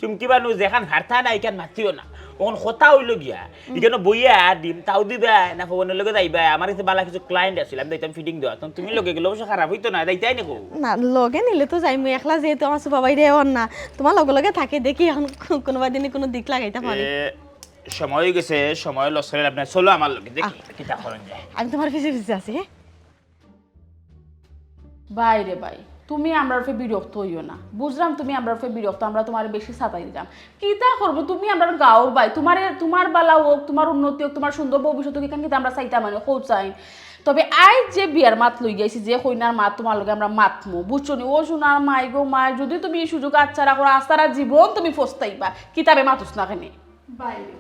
চুমকি বানু, যেখান হারতা না, ইখান মাতিও না। অখন কথা অইলো গিয়া, ইখানো বইয়া ডিম তাও দিবায় না, ফোনের লগে যাইবায়। আমার কাছে বালা কিছু ক্লায়েন্ট আছিল, আমি যাইতাম ফিটিং দেওয়া। তখন তুমি লগে গেলে অবশ্য খারাপ অইতো না, যাইতায় না কও। না, লগে নিলে তো যাইমু, একলা যেহেতু আমার সুফা বাইরে অর না, তুমার লগে লগে থাকে দেখি অখন কো-, কুনুবাদিনে কুনু দিক লাগাইতা পারি। এ, সময় অইগেছে, সময় লস করি লাভ নাই। চলো আমার লগে, দেখি আহ। কিতা করন যায়। আমি তুমার পিছে পিছে আছি, হ্যাঁ? বাইরে বাই, তুমি আমরার উপরে বিরক্ত অইও না। বুঝলাম তুমি আমরার উপরে বিরক্ত, আমরা তুমারে বেশি সাতাই দিলাম। কিতা করবো, তুমি আমরার গাঁওর বাই, তুমারে, তুমার বালা অউক, তুমার উন্নতি অউক, তুমার সুন্দর ভবিষ্যৎ অউক, ইখান কিতা আমরা চাইতাম মানে, কও চাই। তবে আইজ যে বিয়ার মাত লইয়া আইছি, যে কইনার মাত তুমার লগে আমরা মাতমু, বুঝছো নি? ও সোনার মাই গো মাই, যদি তুমি ই সুযোগ আচ্ছাড়া করো, আস্তারা জীবন তুমি পস্তাইবা। কিতাবে মাতুস না কেনে? বাইরে।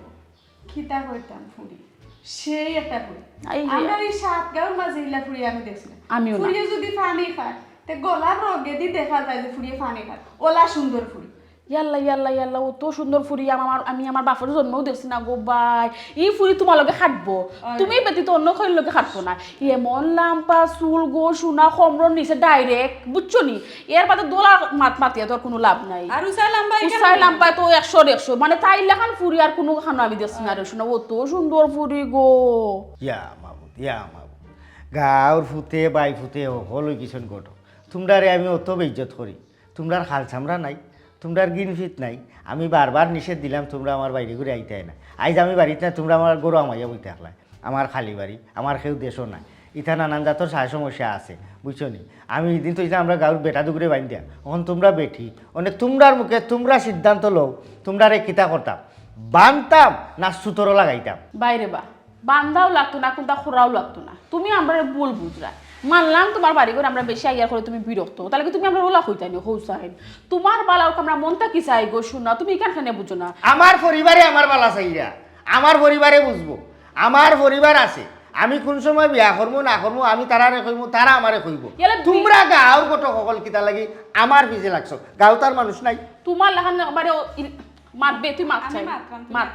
কিতা কইতাম ফুরি, সেই একটা ফুরি। আই রে। আমরার ই সাত গাঁওর মাঝে ইলা ফুরি আমি দেখছি না। আমিও না। ফুরিয়ে যদি পানি খায়, তে গলার রগেদি দেখা যায় যে ফুরিয়ে পানি খায়। অলা সুন্দর ফুরি। ইয়াল্লা, ইয়াল্লা, ইয়াল্লা, অত সুন্দর ফুরি আমার, আমি আমার বাপর জন্মও দেখছি না গো বাই। ই ফুরি তুমার লগে খাটবো? আরে। তুমি ব্যতীত অন্য কেউর লগে খাটবো না। এমন লাম্বা চুল গো, সোনা কমরর নিচে direct, বুঝছো নি? এর বাদে দোলা মাত মাতিয়া তো আর কুনু লাভ নাই। আর উসাই লাম্বা ইখান উসাই লাম্বা তো একশোর একশো। মানে, তাইর লাখান ফুরি আর কুনু খানো আমি দেখছি না রে, সোনা। অত সুন্দর ফুরি গো। ইয়া মাবুদ, ইয়া মাবুদ। গাঁওর ফুতে, বাই ফুতে, হকল অইগেছইন ঘটক। তুমরারে আমি অত বেইজ্জত করি। তুমরার খাল চামড়া নাই, তুমরার গিনফিত নাই। আমি বারবার নিষেধ দিলাম, তুমরা আমার বাইরে ঘুরে আইতায় না। আইজ আমি বাড়িত না, তুমরা আমার ঘরো হামাইয়া বই থাকলায়। আমার খালি বাড়ি, আমার কেউ দেশও নাই। ইতা নানান জাতর সায় সমস্যা আছে, বুঝছো নি? আমি ইদিন তো ইতা আমরা গাঁওর বেটা দুগরে বাইন্দিয়া, অখন তুমরা বেটি, অনে তুমরার মুখে তুমরা সিদ্ধান্ত লও, তুমরারে কিতা করতাম, বানতাম না সুতরো লাগাইতাম? বাইরে বা, বান্দাও লাগতো না, কুন্তা করাও লাগতো না। তুমি আমরারে ভুল বুঝরায়। মানলাম তুমার বাড়ি ঘর আমরা বেশি আইয়ার করে তুমি বিরক্ত, তাইলে কি তুমি আমরারে অলা কইতায় নি, কও চাইন? তুমার বালা অউক আমরা মন থাকি চাই গো, সোনা, তুমি ইখান কেনে বুঝো না? আমার পরিবারে আমার বালা চাইরা, আমার পরিবারে বুঝবো, আমার পরিবার আছে। আমি কুন সময় বিয়া করমু না করমু, আমি তারারে কইমু, তারা আমারে কইবো। ইয়ালে বি- তুমরা গাঁওর ঘটক হকল কিতার লাগি আমার পিছে লাগছো? গাঁওত আর মানুষ নাই? তুমার লাখান একবারে ও ইল-, মাতবে, তুই মাত আমি চাই। মাতরাম, তুই মাত।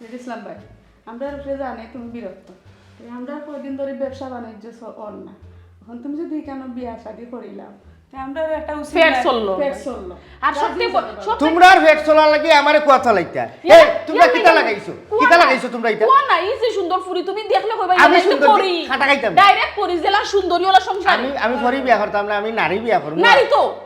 মাত। ইসলাম ভাই, আমরার উপরে জানি তুমি বিরক্ত। এই আমরার কয়দিন ধরি ব্যবসা বাণিজ্য চ-, অর না। অখন তুমি যদি ইখানো বিয়া শাদি করিলাও, তে আমরার একটা উচিত পেট নাই, চললো। পেট চললো। আর রাজি সত্যি ব-, যাবে। সত্যি তুমরার পেট চলার লাগি আমারে কুয়া চালাইতা। ইয়া, এই, তুমরা ইয়া, কিতা ইয়া, লাগাইছো? কুয়া কিতা না। লাগাইছো তুমরা ইতা? কুয়া না, ই যে সুন্দর ফুরি, তুমি দেখলে কইবা, আমি ইয়া সুন্দর পরি। খাটা খাইতাম। Direct পরি, যেলা সুন্দরী অলা সংসার। আমি, আমি পরি বিয়া করতাম না, আমি নারী বিয়া করমু। নারী তো।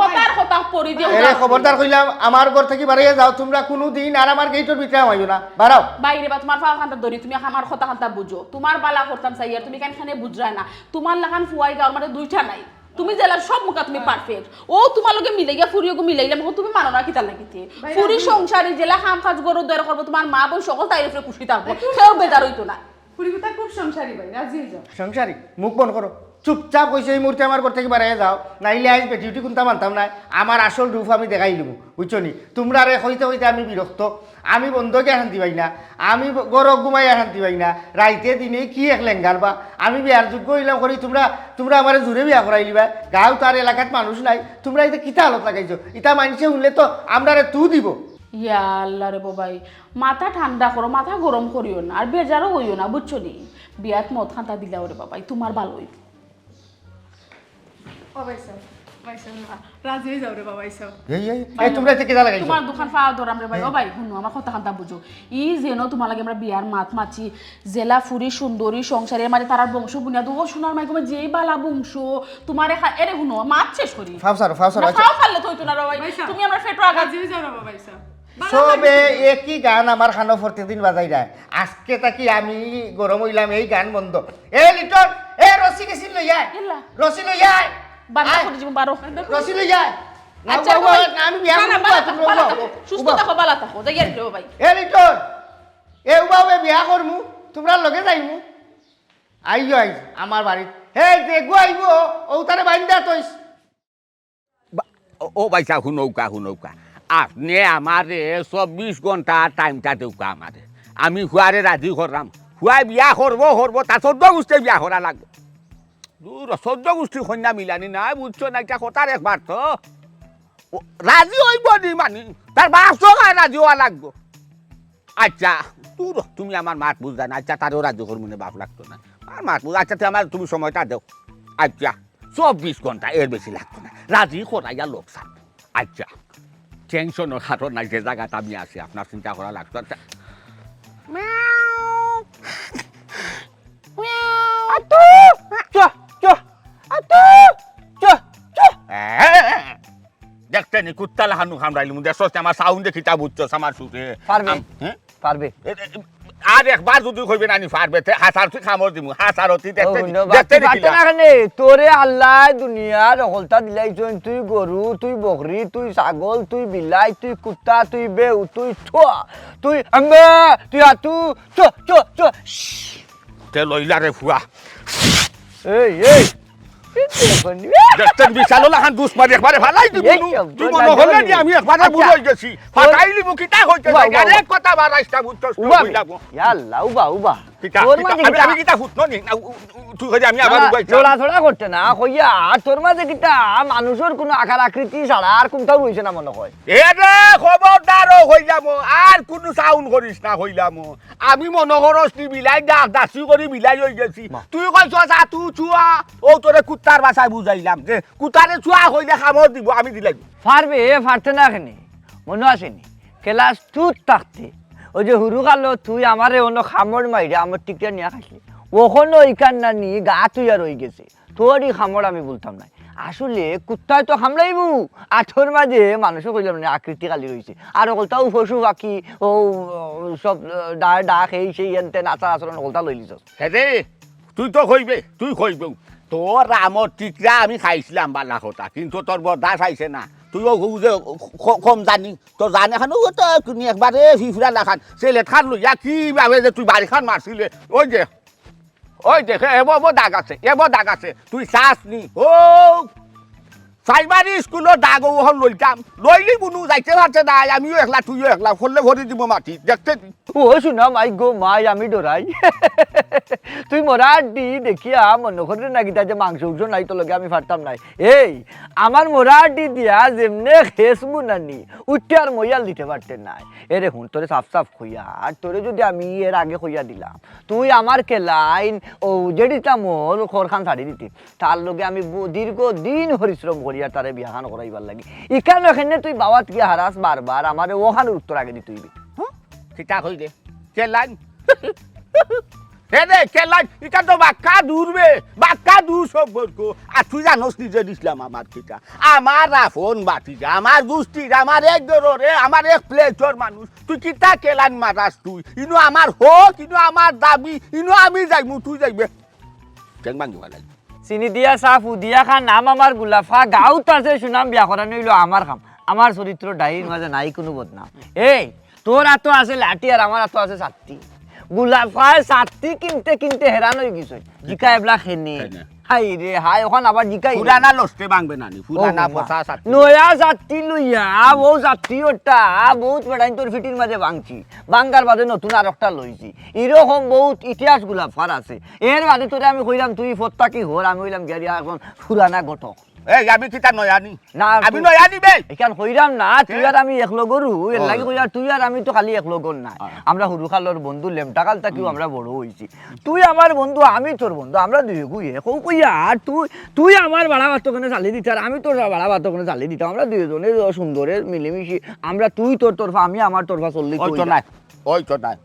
কথার কথা পরি দিয়া এরে, উদাহরণ খবরদার দিলাম। কইলাম, আমার ঘর থাকি বারাইয়া যাও, তুমরা কুনুদিন আর আমার গেইটর ভিতরে হামাইও না, বারাও। বাইরে বা তুমার পাও খান্তা ধরি, তুমি আমার কথা খান্তা বুঝো। তুমার বালা করতাম চাই আর তুমি কেন খানে বুঝরায় না। তুমার লাখান ফুয়াই গাঁওর মাঝে দুইটা নাই। তুমি যেলা সব মুখা তুমি পারফেক্ট। ও তুমার লগে মিলাইয়া ফুরিওগু মিলাইলাম, ও তুমি মানো না কিতা লাগিতে? ফুরি সংসারী যেলা কাম কাজ করো, দয়া করবো, তুমার মা বইন সকল তাইর উপরে খুশি থাকবো, কেউ বেজার অইতো না। ফুরিগুতা খুব সংসারী ভাই, রাজি অই যাও। সংসারী, মুখ বন্ধ করো। চুপচাপ কইছি এই মুহূর্তে আমার ঘর থাকি বারাইয়া যাও, নাইলে আইজ বেটি উটি কুন্তা মানতাম নায়। আমার আসল রূপ আমি দেখাই দিমু, বুঝছো নি? তুমরারে কইতে কইতে আমি বিরক্ত। আমি বন্দো গিয়া শান্তি পাই না, আমি ব-, ঘরো ঘুমাইয়া শান্তি পাই না। রাইতে দিনে কি এক লেঙ্গার বা, আমি বিয়ার যোগ্য অইলাম করি, তুমরা, তুমরা আমারে জুরে বিয়া করাইলিবা। গাঁওত আর এলাকাত মানুষ নাই, তুমরা ইতা কিতা হালত লাগাইছো? ইতা মানষে হুনলে তো আমরারে তু দিবো। ইয়া আল্লাহ রে বাবাই, মাথা ঠান্ডা করো, মাথা গরম করিও না, আর বেজারও অইও না, বুঝছো নি? বিয়াত মদ খান্তা দিলাও রে বাবাই, তুমার ভালা অইবো। ও ভাইসাব, ভাইসাব, রাজি অই যাও রে বাবা, ভাইসাব। এই, এই, এই, তুমরা ইতা কিতা লাগাইছো? তুমার দুখান পাও ধরাম রে ভাই। ও ভাই, হুনো, আমার কথা খান্তা বুঝো। ই যেন তুমার লাগি আমরা বিয়ার মাত মাতছি, যেলা ফুরি সুন্দরী সংসারী, মানে তারার বংশ বুনিয়াদ, ও সোনার মাই গো, যেই বালা বংশ, তুমারে খা-, এরে হুনো, মাত শেষ করি। ফাও সারো, ফাও সারো, না, আচ্ছা। ফাও সারলে তো অইতো না রে ভাই। ভাইসাব। তুমি আমার পেটো আঘাত। রাজি অই যাও রে বাবা, ভাইসাব। সবে একই গান আমার কানো প্রত্যেকদিন বাজাইরায়। আজকে থাকি আমি গরম অইলাম, এই গান বন্ধ। এ লিটন, এ রশি গেছিল লইয়া আয়। ইল্লা। রশি লইয়া আয়। বারো আয়। করে জীবন বারো। রশি লইয়া আয়। না, আচ্ছা, উবা, উবা, উবা, না, আমি বিয়া না, না, করবো, বালা তুমি থাকো, বালা উবা, থাকো। সুস্থ উবা। থাকো, বালা থাকো। যাই আর রে ভাই। এ লিটন, এ উবা, উবা বিয়া করমু, তুমরার লগে যাইমু। আইও আইজ আমার বাড়িত। হে, যেগু আইবো, অউ তারে বাইন্দা থইস। বা-, ও, ও ভাইসাব, হুনউক্কা, হুনউক্কা। আপনে আমারে চব্বিশ ঘন্টা টাইমটা দেউক্কা আমারে। আমি ফুয়ারে রাজি কররাম। ফুয়ায় বিয়া করবো, করবো, তার চৌদ্দ গুষ্টি বিয়া করা লাগবো। দুরো, চৌদ্দ গুষ্টি কইন্যা মিলানি নায়, বুঝছো না? ইটা কথার একবার তো। ও, রাজি অইবো নি মানি? তার বাপ সবাই রাজি অওয়া লাগবো। আচ্ছা, দুরো, তুমি আমার মাত বুঝরায় না। আচ্ছা, তারেও রাজি করমু নে, বাপ লাগতো না। আর মাত বুঝ-, আচ্ছা, তে আমার তুমি সময়টা দেও। আচ্ছা, চব্বিশ ঘন্টা, এর বেশি লাগতো না। রাজি করাইয়া লোক সাথ। আচ্ছা, টেনশনর কারণ নাই, যে জাগাত আমি আছি, আপনার চিন্তা করা লাগতো না। আচ্ছা। মিয়াও। মিয়াও। আতু! চ, চ। আতু! চ, চ। দেখতে নি, কুত্তা লাখান নু কামড়াইলিমু, দেখছস নি আমার সাউন্ডে কিতা বুঝছস আমার সুরে? পারবে। আম-, হ্যাঁ? পারবে। এ, এ, আর একবার যদি কইবে না নি পারবে, তে হাছারতি কামড় দিমু, হাছারতি দেখতে নি, হুনো, দেখতে নি পারতে কিলা। না কেনে? তোরে আল্লায় দুনিয়ার হকলতা দিলাইছইন, তুই গরু, তুই বকরি, তুই ছাগল, তুই বিলাই, তুই কুত্তা, তুই বেউ, তুই ঠুয়া, তুই আম্মা, তুই আতু, চ, চ, চ। তে লইলা রে ফুয়া। এই, এই। দেখতেন বিশাল লাখান দুষ মারি একবারে ফালাই দিমু। এই, তুই মনে হলে নি আমি একবারে আচ্ছা। বুড়ো অই গেছি। ফাটাইলিমু কিতা কইতে উবা, চাই? উবা, আরে উবা। কথা বাড়াইস না, বুঝছস? উবা, কইলাম। ইয়া আল্লাহ, উবা, উবা। কিতা, তোর কিতা? মাঝে আমি, কিতা? আমি কিতা হুত নি? না, উ-, উ-, উ-, তুই কইলি আমি আবার না, উবাই চাই। লড়াচড়া করতে না, কইয়া, আর তোর মাঝে কিতা মানুষর কুনু আকার আকৃতি ছাড়া আর কুনটাও রইছে না মনে হয়। এ রে, খবরদার ও কইলাম, আর কুনু সাউন্ড করিস না কইলাম। আমি মনো করস নি বিলাই ডাক দাসি করি বিলাই অই গেছি। বাহ। তুই কইছস আতু চুয়া, ও তোরে কুত্তার ভাষায় বুঝাইলাম যে কুত্তারে চুয়া কইলে কামড় দিবো, আমি দিলাই। পারবে, এ পারতে না কেনে? মনো আছে নি? ক্লাস টুত থাকতে, ওই যে হুরুকালো তুই আমারে অনো কামড় মাইরা আমার টিকটা নিয়া খাইছলি। অখনো ইখান না নি গা তুইয়া রই গেছে। তোর ই কামড় আমি ভুলতাম নায়। আসলে কুত্তায় তো কামড়াইবো, আর তোর মাঝে মানুষও কইলাম না, আকৃতি খালি রইছে। আর হকলতাউ পশু পাখি, ও, ও, সব, আহ, ডা-, ডাক, এই সেই, এন তেন, আচার আচরণ হকলতা লইলিছস। হে রে, তুই তো কইবে, তুই কইবে। তোর আমর টিকরা আমি খাইছিলাম বালা কথা, কিন্তু তোর বরদাস্ত আইছে না। তুই ও, ও যে খ-, কম জানি, তোর জানে খান ও তো তুমি একবারে ফিফড়া লাখান। সে লেটখান লইয়া কিভাবে যে তুই বাড়িখান মারছিলে, ওই যে ওই দেখ, এবো, এবো দাগ আছে, এবো দাগ আছে। তুই চাস নি? ও, প্রাইমারি স্কুলর দাগ অখন লইতাম। লইলি বুনু যাইতে পারতে নাই, আমিও একলা, তুইও একলা। করলে ভরি দিব মাটি। দেখতে নি? ও, শুনা মাই গো মাই, আমি ডরাই। তুই মরা আড্ডি দেখিয়া মনো কররে না কিতা যে মাংস উংস নাই তোর লগে আমি পারতাম নায়। এই, আমার মরা আড্ডি দিয়া যেমনে খেস বুনানি, উঠতে আর মইয়াল দিতে পারতে নায়। এরে হুন, তোরে সাফ সাফ কইয়া, আর তোরে যদি আমি এর আগে কইয়া দিলাম, তুই আমার কেলাইন, ও, জেডি তামর খরখান ছাড়ি দিতে। তার লগে আমি ব-, দীর্ঘ দিন পরিশ্রম করিয়া তারে বিয়াখান করাইবার লাগি। ইখান এখানে তুই বাবাত গিয়া হারাস বারবার, আমারে ওখানোর উত্তর আগে দিতে অইবে। হুম? কিতা কইলে? কেলাইন? হে রে, কেলাই, ইটা তো বাক্কা দূর বে, বাক্কা দূর সম্পর্ক। আর তুই জানোস নিজে দিছলাম আমার কিতা, আমার আপন ভাতিজা, আমার গুষ্টির, আমার এক ঘরর, আমার এক প্লেটর মানুষ। তুই কিতা কেলান মারাস তুই? ইনো আমার হক, ইনো আমার দাবি, ইনো আমি যাইমু, তুই যাইবে। ঠেং ভাঙি ফালাই। চিনি দিয়া চা ফু দিয়া খা, নাম আমার গুলাফা, গাউত আছে সুনাম, বিয়া করানি অইলো আমার কাম। আমার চরিত্র ডায়েরির মাঝে নাই কুনু বদনাম। এই, তোর আতো আছে লাঠি আর আমার আতো আছে ছাত্তি। গুলাফায় ছাত্তি কিনতে কিনতে হেরান অই গেছে। জিকা এবলা খেনে। খেনে। হায় রে হায়, অখান আবার জিকাই। পুরানা লস্তে ভাঙবে নানি, পুরানা ও বাবা। পচা ছাত্তি। নয়া ছাত্তি লইয়া, ও ছাত্তি ওটা, বহুত বেটাইন তোর ফিটির মাঝে ভাঙছি। ভাঙ্গার বাদে নতুন আর একটা লইছি। এরকম বহুত ইতিহাস গুলাফার আছে। এর বাদে তোরে আমি কইলাম, তুই ফত্তা কি হর, আমি কইলাম, গিয়া দিয়া এখন পুরানা ঘটক। এই, আমি কিতা নয়া নি? না, আমি তুই নয়া নি বে? এখান কইরাম না, তুই হ্যাঁ। আর আমি এক লগর হু, এর ও। লাগি কইয়ার, তুই আর আমি তো খালি এক লগর না। হ্যাঁ। আমরা হুরুকালর বন্ধু, লেমটাকাল থাকিও হুম। আমরা বড় হইছি। তুই আমার বন্ধু, আমি তোর বন্ধু, আমরা দুই গুয়ে। কও কইয়া, আর তুই, তুই আমার বাড়া ভাত ওখানে চালিয়ে দিতে, আর আমি তোর বাড়া ভাত ওখানে চালিয়ে দিতাম। আমরা দুইজনে সুন্দরে মিলেমিশে, আমরা তুই তোর তরফা, আমি আমার তরফা চললি ওই তো কইলা। নাই, ওই তো নাই।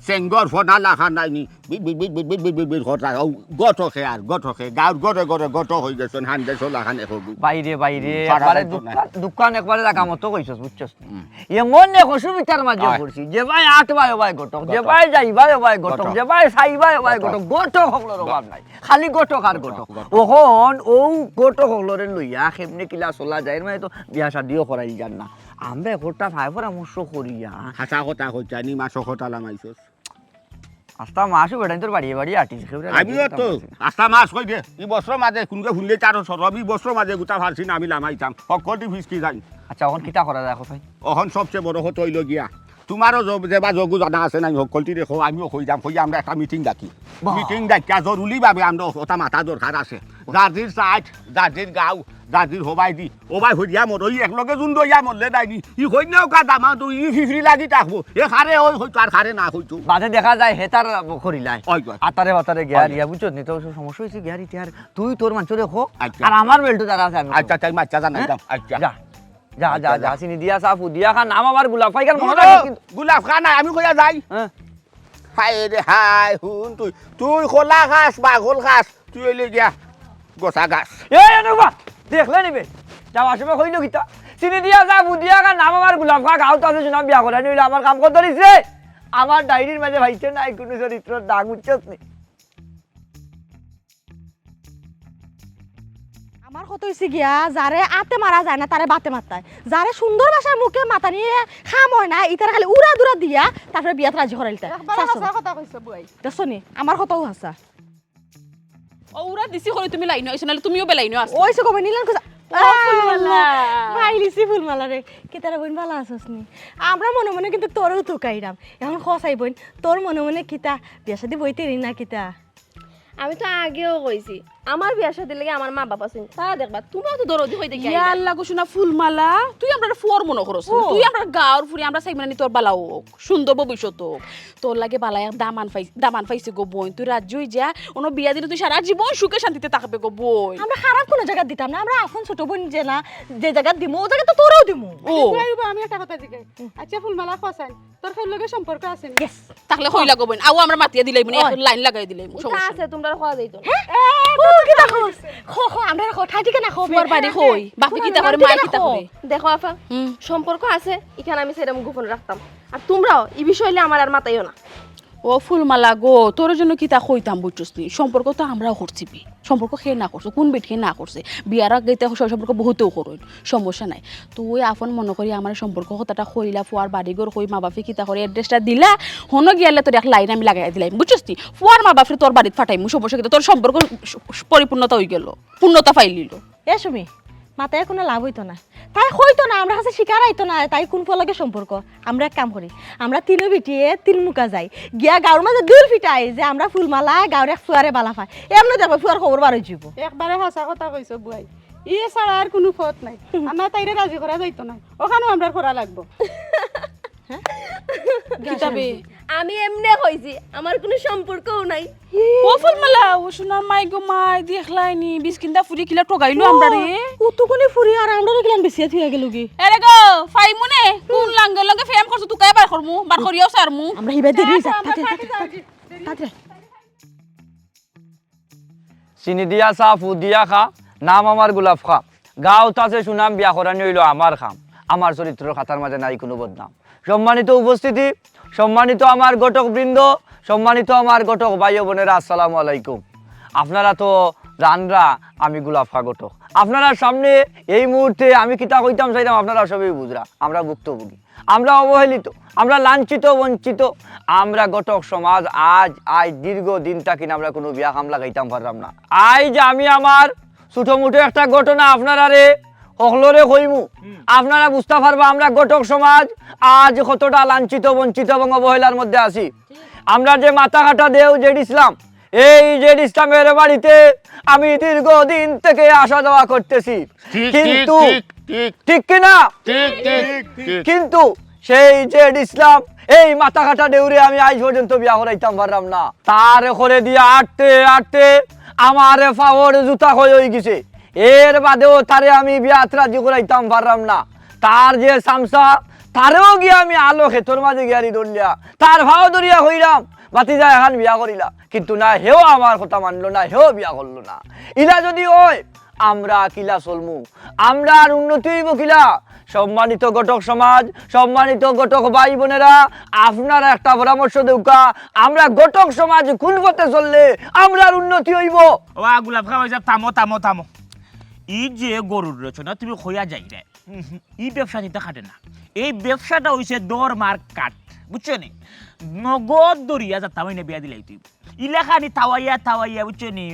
সেঙ্গর ফোনা লাখা নাইনি, বিট বিট বিট বিট বিট বিট বিট বিট কথা, ও গটকে আর গটকে, গাঁওর ঘরে ঘরে গটক হই গেছেন, হান্ডে চোলা খানে হগু। বাইরে, বাইরে, হুম, সারা একবারে রাইত দোকান, নাই। দোকান একবারে জাগা মতো কইছস, বুঝছস নি? হুম। এমন এক অসুবিধার মাঝে হয়। পড়ছি, যে ভাই আট ভাই, ও ভাই গটক, যে গটক। ভাই যাই ভাই, ও ভাই গটক, গটক। যে ভাই সাই ভাই, ও ভাই গটক। গটক, গটক হকলর অভাব নাই, খালি গটক আর গটক, গটক। গটক। ওখন ও গটক হকলরে লইয়া কেমনে কিলা চলা যায়, এর মানে তো বিয়া শাদিও করাই যার না। আমরা একটা ফায় পরামর্শ করিয়া। হাছা কথা কইতা নি, মাছ কথা লামাইছস। আস্তা মাসও বেটাইন তোর বাড়িয়ে বাড়িয়ে আটিস, কেউরে আমিও তো আস্তা মাস কই দে, ই বছর মাঝে কুনকে হুনলে চারো সরব, ই বছর মাঝে গুতা ফারছি না আমি লামাইতাম, হকলটি ফিসকি যাই। আচ্ছা, অখন কিতা করা যায়, কোথায়? অখন সবচেয়ে বড় কথা অইল গিয়া, তোমারও যে-, যেবা যগু জানা আছে নাই, হকলটি দেখো, আমিও কই যাম, কই আমরা একটা মিটিং ডাকি। বাহ। মিটিং ডাকিয়া জরুরি ভাবে আমরা ওটা মাথা দরকার আছে। জার্জির সাইট, জার্জির গাঁও, জার্জির হবাই দি, ও ভাই হইয়া মর, ওই এক লগে জুন দইয়া মরলে নাই নি। ই কই না ওকা দামা তো ই ফিফরি লাগি থাকবো। এ খারে ওই হইতো আর খারে না হইতো। বাদে দেখা যায় হে তার করিলাই। ওই, ওই। আতারে বাতারে গিয়া ওই। দিয়া, বুঝছস নি? তো সমস্যা হইছে গিয়া রিতে আর তুই তোর মানষরে কো, আচ্ছা। আর আমার বেল্টো যারা আছে আমি আচ্ছা, কো। তাই মাচ্চা জানাই হ্যাঁ? দাও। আচ্ছা। যা, যা, আচ্ছা, যা, যা। যা। চিনি দিয়া, চা ফু দিয়া খা, নাম আমার গুলাফ খাই, কারণ মনে হয় কিন্তু গুলাফ খা না, আমি কইয়া যাই। হ্যাঁ। হায় রে হায়, হুন তুই, তুই কলা খাস, বাগল খাস, তুই অইলে গিয়া গোসা গাছ। এই, এই, বাবা, দেখলে নিবে? যাওয়ার সময় কইলো কিতা? চিনি দিয়া যা, বুদিয়া গা, নাম আমার গোলাপ খা, গাঁওত আছে, সুনাম বিয়া করানি অইলে আমার কাম কত ধরিছে? আমার ডায়েরির মাঝে ভাইছে নাই কোনো চরিত্রর দাগ, বুঝছস নি? আমার কথা হইছে গিয়া, যারে আতে মারা যায় না, তারে বাতে মারতায়। যারে সুন্দর ভাষায় মুখে মাতানিয়ে কাম হয় না, ইতারে খালি উড়া দুরা দিয়া, তারপরে বিয়াত রাজি করাইলতায়। একবারে হাছা কথা কইছো, বুয়াই। দেখছো নি? আমার কথাও হাছা। ও, উড়া দিছি করি তুমি লাইনো আইছো, নাইলে তুমিও বেলাইনো আছো। ওই সে কবে নিলাম কোথা? ও, ফুলমালা। আল্লাহ। ভাই লিছি ফুলমালা রে। কিতারে বইন ভালা আছস নি? আমরা মনে মনে কিন্তু তোরেও তুকাইরাম। এখন খোয়াই বইন, তোর মনে মনে কিতা? বিয়া শাদি বইতে নি না কিতা? আমি তো আগেও কইছি, আমার বিয়া শাদির লাগি আমার মা বাপ আছইন, তারা দেখবা, তুমিও তো দরদি কই দেখি ইয়া আইলা। আল্লাহ গো, সোনা ফুলমালা, তুই আমরারে ফুয়ার মনো করস না। ও। তুই আমরার গাঁওর ফুরি, আমরা চাই মানে তোর বালা হোক, সুন্দর ভবিষ্যৎ হোক। তোর লাগি বালা এক দামান পাই-, দামান পাইছে গো বইন, তুই রাজি অই যা, অনো বিয়া দিলে তুই সারা জীবন সুখে শান্তিতে থাকবে গো বইন। আমরা খারাপ কোনো জাগাত দিতাম না, আমরা আপন ছোট বইন যে না, যে জাগাত দিমু, ও জাগাত তো তোরেও দিমু। ও। আচ্ছা, বুয়াই বা, আমি একটা কথা জিগাই। হুম। আচ্ছা ফুলমালা, কও চাইন, তোর কেউর লগে সম্পর্ক আছে নি? Yes। তাইলে কইলা গো বইন, আও আমরা মাতিয়া দিলাইমু নে, ওই। এক লাইন লাগাই দিলাইমু, ইটা সমস্যা আছে, নাই। তোমরা কওয়া যাইতো না। হ্যাঁ? এ, ও, কিতা কস? ক, ক, আমরা ক, ঠাই ঠিকানা ক, তোমার বাড়ি কই? বাপে কিতা করে, মায়ে কিতা করে? দেখো আফা, হুম। সম্পর্ক আছে, ইখান আমি সেরকম গোপন রাখতাম। আর তোমরাও ই বিষয় লইয়া আমার আর মাতাইও না। ও ফুলমালা গো, তোর জন্য কিতা কইতাম বুঝছস নি? সম্পর্ক তো আমরাও করছি বে। সম্পর্ক কে না করছে, কোন বেটিয়ে না করছে? বিয়ার আগে তো স-, সম্পর্ক বহুতেও করইন, সমস্যা নাই। তুই আপন মনো করি আমার সম্পর্ক কথাটা কইলা, ফুয়ার বাড়ি ঘর কই, মা বাপে কিতা করে, address টা দিলা, হনো গিয়ালে তোর এক লাইন আমি লাগাই দিলাম, বুঝছস নি? ফুয়ার মা বাপরে তোর বাড়িত ফাটাইমু, সমস্যা কিতা? তোর সম্পর্ক স-, স-, পরিপূর্ণতা অই গেল, পূর্ণতা পাইলিল। এ সুমি, মাতায় কোনো লাভ অইতো না। তাই কইতো না, আমরার কাছে স্বীকার আইতো না, তাই কোন ফুয়ার লগে সম্পর্ক। আমরা এক কাম করি, আমরা তিনো বেটিয়ে তিন মুখা যাই, গিয়া গাঁওর মাঝে দুল ফিটাই যে আমরা ফুলমালা গাঁওর এক ফুয়ারে বালা পাই। এমনে দেখবা ফুয়ার খবর বার অই যিবো। একবারে হাছা কথা কইছো বুয়াই, ই ছাড়া আর কুনু পথ নাই। আমরা তাইরে রাজি করা যাইতো না, অখানও আমরার করা লাগবো। কিতা বে? আমি এমনে কইছি, আমার কুনু সম্পর্কও নাই। ও ফুলমালা, ও সোনার মাই গো মাই, দেখলায়নি, বিস্কিন্দা ফুরি কিলা ঠগাইলো আমরারে। ও তো কুনু ফুরি আর আমরারে কিলান বেচিয়া থুইয়া গেলগি। এরে গো, ফাইমু নে, কোন লাঙ্গে লগে প্রেম করছো, তুকাই বার করমু, বার করিয়াও সারমু। আমরা হিবায় দেরি অই যায়। তাড়াতাড়ি, তাড়াতাড়ি, তাড়াতাড়ি। চিনি দিয়া চা, ফু দিয়া খা, নাম আমার গোলাপ খা। গাঁওত আছে সুনাম, বিয়া করানি অইলো আমার কাম। আমার চরিত্রর খাতার মাঝে নাই কুনু বদনাম। সম্মানিত উপস্থিতি, সম্মানিত আমার ঘটক বৃন্দ, সম্মানিত আমার ঘটক ভাই ও বোনেরা, আসসালামু আলাইকুম। আপনারা তো জানরা আমি গোলাপ খা ঘটক। আপনারার সামনে এই মুহূর্তে আমি কিতা কইতাম চাইরাম, আপনারা সবেই বুঝরা। আমরা ভুক্তভোগী, আমরা অবহেলিত, আমরা লাঞ্ছিত, বঞ্চিত। আমরা ঘটক সমাজ আজ, আজ দীর্ঘ দিন থাকি না আমরা কুনু বিয়া কাম লাগাইতাম পাররাম না। আজ আমি আমার ছোট মুটো একটা ঘটনা আপনারারে হকলরে কইমু, আপনারা বুঝতা পারবা আমরা ঘটক সমাজ আজ কতটা লাঞ্ছিত, বঞ্চিত এবং অবহেলার মধ্যে আছি। আমরা যে মাথা কাটা দেও জেড ইসলাম, এই জেড ইসলামের বাড়িতে আমি দীর্ঘদিন থেকে আসা যাওয়া করতেছি, ঠিক, ঠিক, কিন্তু ঠিক, ঠিক। ঠিক কি না? ঠিক, ঠিক, ঠিক। কিন্তু সেই জেড ইসলাম, এই মাথা কাটা দেউরে আমি আজ পর্যন্ত বিয়া করাইতাম পাররাম না। তার ঘরে দিয়া আটতে আটতে আমার পাওর জুতা ক্ষয় অইগেছে। এর বাদেও তারে আমি বিয়াত রাজি করাইতাম পাররাম না। তার যে চামচা, তারেও গিয়া আমি আলো খেতর মাঝে গিয়ারি ধরলিয়া তার পাও ধরিয়া কইরাম, "ভাতিজা, এখান বিয়া করিলা।" কিন্তু না, হেও আমার কথা মানলো না, হেও বিয়া করলো না। ইলা যদি অয়, আমরা কিলা চলমু? আমরার উন্নতি অইবো কিলা? সম্মানিত ঘটক সমাজ, সম্মানিত ঘটক ভাই বোনেরা, আপনারা একটা পরামর্শ দেউক্কা, আমরা ঘটক সমাজ কুন পথে চললে আমরার উন্নতি অইবো? ও আ, গোলাপ খা, অই যা, থামো, থামো, থামো। ই যে গরুর রচনা তুমি কইয়া যাইরায়, ই ব্যবসা দিতে খাটে না। এই ব্যবসাটা অইছে দর মার কাট, বুঝছো নি? নগদ দরিয়া যাতা অইনে বিয়া দিলাই তুই। ইলাখানি তাওয়াইয়া, তাওয়াইয়া, বুঝছো নি?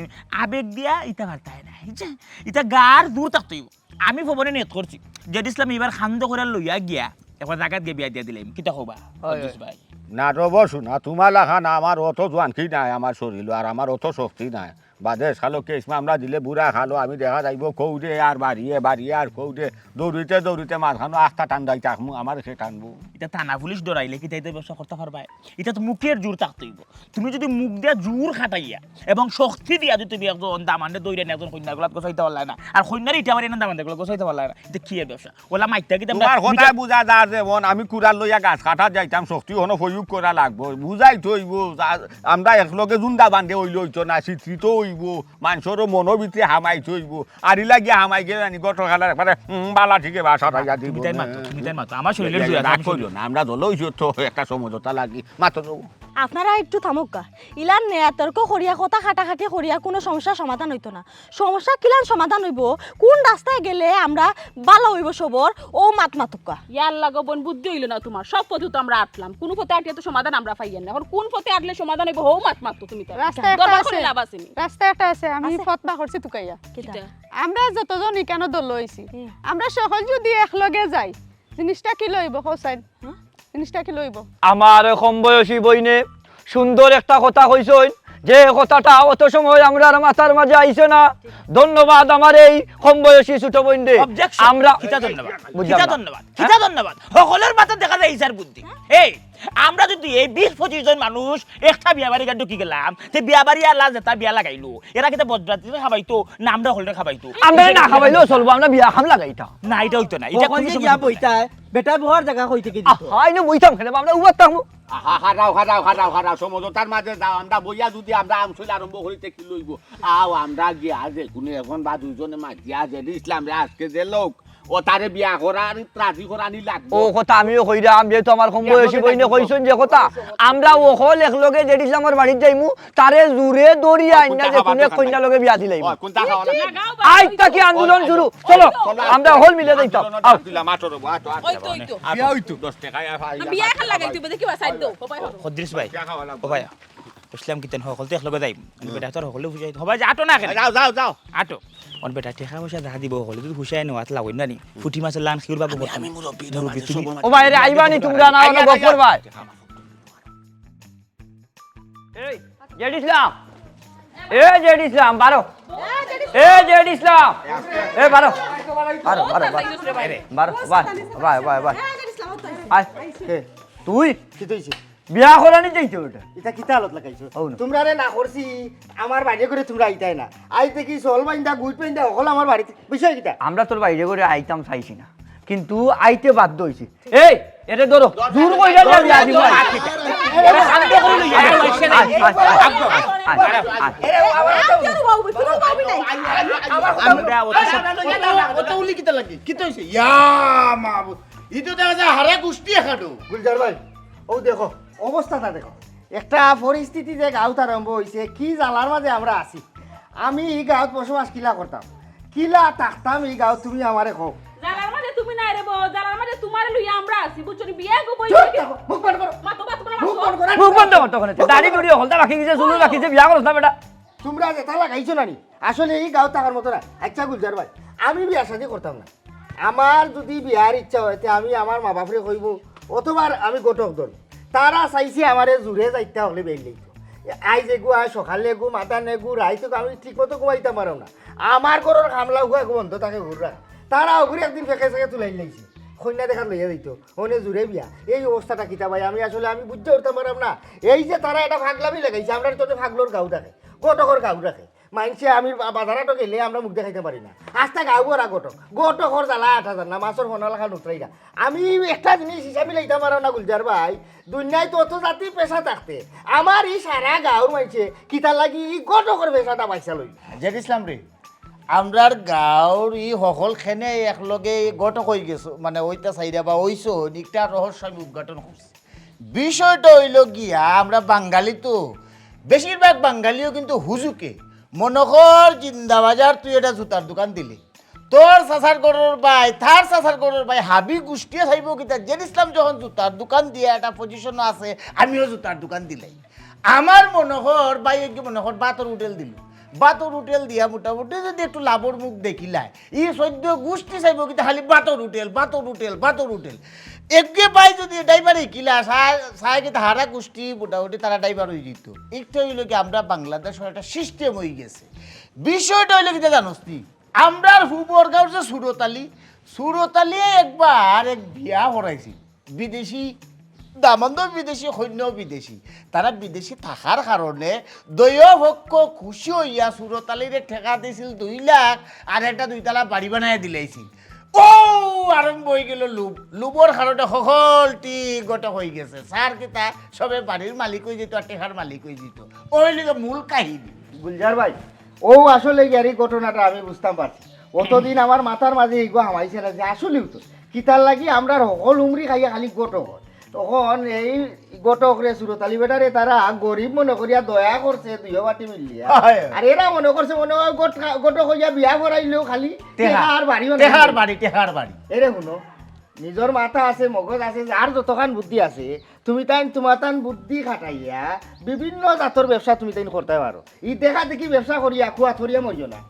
আবেগ দিয়া ইতা পারতায় না, বুঝছো? ইতা গার দূর থাকতে অইবো। আমি ভবনে নিয়ত করছি, জেড ইসলাম এবার খান্দ করে লইয়া গিয়া একবার জাগাত গিয়া বিয়া দিয়া দিলাইমু। কিতা কবা, হয়, কদ্দুস হয়। ভাই? না রে বসু না, তোমার লাখান আমার অত জোয়ানকি নাই, আমার শরীল আর আমার অত শক্তি নাই। বাদে খালো কেস মামলা দিলে বুড়া খালো, আমি দেখা যাইবো কৌদে আর বাড়িয়ে, বাড়িয়ে আর কৌদে, দৌড়িতে দৌড়িতে মাঝখানো আস্তা টান দাই থাকমু, আমার সে টানবো। ইতা থানা পুলিশ ডরাইলে কিতা ইতা ব্যবসা করতা পারবায়? ইতা তো মুখের জোর থাকতে অইবো। তুমি যদি মুখ দিয়া জোর খাটাইয়া এবং শক্তি দিয়া যদি তুমি একজন দামান্দরে দৌড়াই না, একজন কইন্যার গলাত গছাইতা পারলায় না, আর কইন্যারে ইটা মারি না দামান্দর গলাত গছাইতা পারলায় না, ইতা কিতা ব্যবসা? ওলা মাইতা কিতা আমরা তোমার কথায় বুঝা যার যেমন আমি কুড়াল লইয়া গাছ কাটাত যাইতাম, শক্তি হনো প্রয়োগ করা লাগবো, বুঝাইতে অইবো। যা-, আমরা একলগে জুন্দা বান্ধে অইলে অইতো না, চিত্রিত অইবো, মানষরও মনো ভিতরে হামাইতে অইবো। আর ইলা গিয়া হামাই গেলে আনি গটর খালার একবারে, হুম, বালা ঠিকে বাসা রাইয়া দিব। তুমি তাই মাতো, তুমি তাই মাতো। আমার শরীরের ইয়া, জোর আছে, ইয়া, আমি রাগ করিও না, আমরা দল অইছি তো একটা সমঝোতা লাগি, মাতো যাবো। আপনারা একটু থামুক্কা। ইলান নেয়া তর্ক করিয়া, কথা কাটাকাটি করিয়া কুনু সমস্যা সমাধান অইতো না। সমস্যা কিলান সমাধান অইবো? কুন রাস্তায় গেলে আমরা বালা অইবো সবর? ও মাত মাতুক্কা। ইয়াল্লা গো বইন, বুদ্ধি অইলো না তোমার। সব পথে তো আমরা আটলাম, কুনু পথে আটিয়া তো সমাধান আমরা পাইয়ার না। এখন কুন পথে আটলে সমাধান অইবো? হউ মাত মাতো তুমি তাই। রাস্তা একটা দরবার আছে। করে লাভ আছে নি? রাস্তা একটা আছে, আমি কিতা? পথ বার করছি তুকাইয়া। কিতা? কিতা? আমরা যতজন ইকানো দল অইছি, হুম। আমরা সকল যদি একলগে যাই, জিনিসটা কিলা অইবো, কও চাইন? হ্যাঁ? জিনিসটা কিলা অইবো? আমার কম বয়সী বইনে সুন্দর একটা কথা কইছইন, যে কথাটা অত সময় আমরার মাথার মাঝে আইছে না। ধন্যবাদ আমার এই কম বয়সী ছোট বইনরে। Objection। আমরা কিতা ধন্যবাদ? বুঝলাম কিতা না। ধন্যবাদ? হ্যাঁ? কিতা ধন্যবাদ? হকলর মাথাত দেখা যায় ইছার বুদ্ধি। এই, আমরা যদি এই বিশ পঁচিশ জন মানুষ একটা বিয়া বাড়ি ঢুকি গেলাম, তে বিয়া বাড়ি আলা যেতা বিয়া লাগাইলো, এরা কিতা বজরাতিরে খাবাইতো, না আমরা হকলরে খাবাইতো? আমরা না খাবাইলেও চলবো, আমরা বিয়া খাম লাগাইতাম। না, ইটা অইতো না, ইটা কুনু সময় অইতো না। বেটা বওয়ার জাগা কই থাকি দিত? আহা, ইনো বইতাম কেনে বা, আমরা উবাত থাকমু। আহা, হারাও, হারাও, হারাও, হারাও, সমঝোতার মাঝে যাও, আমরা বইয়া যদি আমরা আমসইল আরম্ভ করিতে কিলা অইবো? আও, আমরা গিয়া যে কুনু একজন বা দুইজনে মাতিয়া যে ইসলামরে আজকে যে লোক, ও তারে বিয়া করার রাজি করানি লাগবো। ও কথা আমিও কইরাম, যেহেতু আমার কম বয়সী বইনে কইছইন যে কথা, আমরা অকল একলগে জেড ইসলামর বাড়িত যাইমু, তারে জুরে ধরিয়া আইনা যে কুনু এক কইন্যার লগে বিয়া দিলাইমু। আইজ থাকি আন্দোলন শুরু। চলো, আমরা হকল মিলে যাইতাম। আও। বিয়া অইতো। দশ টাকা আর পাই না। বিয়া খান লাগাইতে অইবো, দেখিবা, সাইড দাও। খদ্রিস ভাই, ও ভাই, বুঝলাম কিতা, হকলতে একলগে যাইমু। বেটা তোর হকলে বুঝাই, ও ভাই, আটো না কেনে? যাও, যাও, যাও। আটো। অন বেটা, টেকা পয়সা যা দিবো হকলে, তুই খুশি আইনো, আত লাগইন না নি? ফুটি মাছের লান খিউর বাবু আমি, করতে। আমি মুরব্বি, মুরব্বি, তুমি। ও ভাই, রে, আইবা নি তুমরা না, আইয়া, অনো গপ আইয়া। করবা। এই, জেড ইসলাম। এ, জেড ইসলাম, বারো। এ, জেড ইসলাম। এ, বারো। বারো, বারো, বারো। বারো, বারো, বারো, বারো। আয়। কে? তুই? কিতা অইছে? বিয়া করানি যাইতে বেটা। ইতা কিতা হালত লাগাইছো? অউ না। তুমরারে না করছি, আমার বাড়ি করে তুমরা আইতায় না। আইজ দেখি চল বাইন্দা, গুইট বাইন্দা, হকল আমার বাড়িত। বিষয় কিতা? আমরা তোর বাড়ি করে আইতাম চাইছি না, কিন্তু আইতে বাধ্য অইছি। এই, এরে ধরো, জোর কইরা নিয়া বিয়া দিমু। আয়, আয়, আয়, আয়, আয়। এরে, ও আমার কথা হুনো। আমার কথা হুনো। না, না, না, না, না, না, অত উলি কিতা লাগে? কিতা অইছে? ইয়া মাবুদ। ইতো দেখা যায় হারা গুষ্টি একাডো। গুলজার ভাই, ও দেখো, অবস্থাটা দেখো। একটা পরিস্থিতি যে গাঁওত আরম্ভ অইছে, কি জ্বালার মাঝে আমরা আছি। আমি ই গাঁওত বসবাস কিলা করতাম, কিলা থাকতাম ই গাঁওত, তুমি আমারে কও। জ্বালার মাঝে তুমি নাই রে বউ, জ্বালার মাঝে তুমারে লইয়া আমরা আছি, বুঝছো নি? বিয়া গো বই চুপ থাকো, মুখ বন্ধ করো। মাতো, মাতো, মাতো। মুখ বন্ধ করো। মুখ বন্ধ করতো কেনে? দাড়ি টুড়ি হকলতা পাকি গেছে, চুল পাকি গেছে, বিয়া করস না বেটা। তুমরা যেটা লাগাইছো না নি, আসলে ই গাঁওত থাকার মতো না। আচ্ছা গুলজার ভাই, আমি বিয়া শাদি করতাম না। আমার যদি বিয়ার ইচ্ছা অয়, তে আমি আমার মা বাপরে কইমু, অথবা আমি ঘটক ধরমু। তারা চাইছে আমারে জুরে যাইতা অইলে বেইল লইতো। আইজ এগু, আইজ সকালে এগু, মাতান এগু, রাইত এগু, আমি ঠিক মতো ঘুমাইতাম পারমু না। আমার ঘরর কামলা উগু এগু বন্ধ থাকে ঘুররা। তারা অগুরে একদিন ফেকে ফেকে তুলাইল লাইছে। কইন্যা দেখাত লইয়া যাইতো। অনে জুরে বিয়া। এই অবস্থাটা কিতা ভাই? আমি আসলে আমি বুঝিয়া উঠতাম পারলাম না। এই যে তারা এটা ফাগলামি লাগাইছে, আমরার তো ফাগলর গাঁও ডাকে, ঘটকর গাঁও ডাকে। মাইনষে আমি বা-, বাজার হাটো গেলে আমরা মুখ দেখাইতাম পারি না। আস্তা গাঁও ভরা ঘটক। ঘটকর জ্বালা আট হাজার না, মাছর ফনা লাখান উতরাইরা। আমি একটা জিনিস হিসাব মিলাইতাম পারলাম না গুলজার ভাই। দুনিয়াত তো অত জাতি পেশা থাকতে আমার ই সারা গাঁওর মাইনষে কিতার লাগি ই ঘটকর পেশাটা বাইছা লইল? জেড ইসলাম রে, আমরার গাঁওর ই হকল খেনে একলগে ঘটক অইগেছো, মানে অইতা চাইরা বা অইছো, একটা রহস্য আমি উদ্ঘাটন করছি। বিষয়টা অইলো গিয়া, আমরা বাঙালি তো, বেশিরভাগ বাঙালিও কিন্তু হুজুকে। মনো কর জিন্দাবাজার তুই একটা জুতার দোকান দিলি, তোর চাচার ঘরর ভাই, তার চাচার ঘরর ভাই, হাবি গুষ্টিয়ে চাইবো কিতা, জেড ইসলাম যখন জুতার দোকান দিয়া একটা পজিশনো আছে, আমিও জুতার দোকান দিলাই। আমার মনো কর ভাই, এগু মনো কর ভাতর হোটেল দিল, ভাতর হোটেল দিয়া মোটামুটি যদি একটু লাভর মুখ দেখিলায়, ই চৌদ্দ গুষ্টি চাইবো কিতা খালি ভাতর হোটেল, ভাতর হোটেল, ভাতর হোটেল। এগু ভাই যদি ড্রাইভার হিকিলা, চায়, চায় কিতা হারা গুষ্টি মোটামুটি তারা ড্রাইভার অইযিতো। ইটা অইলো কি, আমরা বাংলাদেশর একটা সিস্টেম অইগেছে। বিষয়টা অইলো কিতা জানোস নি? আমরার হুবর গাঁওর যে সুরত আলী, সুরত আলীয়ে একবার এক বিয়া করাইছিল বিদেশি, দামান্দও বিদেশি, কইন্যাও বিদেশি। তারা বিদেশি থাকার কারণে দুইও পক্ষ খুশি অইয়া সুরত আলীরে টেকা দিছিল দুই লাখ, আর একটা দুইতলা বাড়ি বানাইয়া দিলাইছিল। ও আরম্ভ অইগেলো লোভ, লোভর কারণে হকলটি ঘটক অইগেছে। চার কিতা সবে বাড়ির মালিক অইযিতো আর টেকার মালিক অইযিতো। অউ অইলো গি মূল কাহিনী। গুলজার ভাই, অউ আসলে গিয়ার ই ঘটনাটা আমি বুঝতাম পারছি। অতদিন আমার মাথার মাঝে ইগু হামাইছে না যে আসলেউ তো কিতার লাগি আমরার হকল উমরি খাইয়া খালি ঘটক অয়। তখন এই ঘটকরে সুরত আলী বেটারে তারা গরিব মনো করিয়া দয়া করছে দুইও পার্টি মিলিয়া। হয়, হয়। আর এরা মনো করছে মনো অয় ঘট-, ঘটক অইয়া বিয়া করাইলেউ খালি টেকা। টেকা আর বাড়ি বানাইলে। টেকা আর বাড়ি, টেকা আর বাড়ি। এরে হুনো, নিজর মাথা আছে, মগজ আছে, যার যতখান বুদ্ধি আছে, তুমি তাইন তুমার তান বুদ্ধি খাটাইয়া বিভিন্ন জাতর ব্যবসা তুমি তাইন করতায় পারো। ই দেখা দেখি ব্যবসা করিয়া খুয়া থরিয়া মরিও না।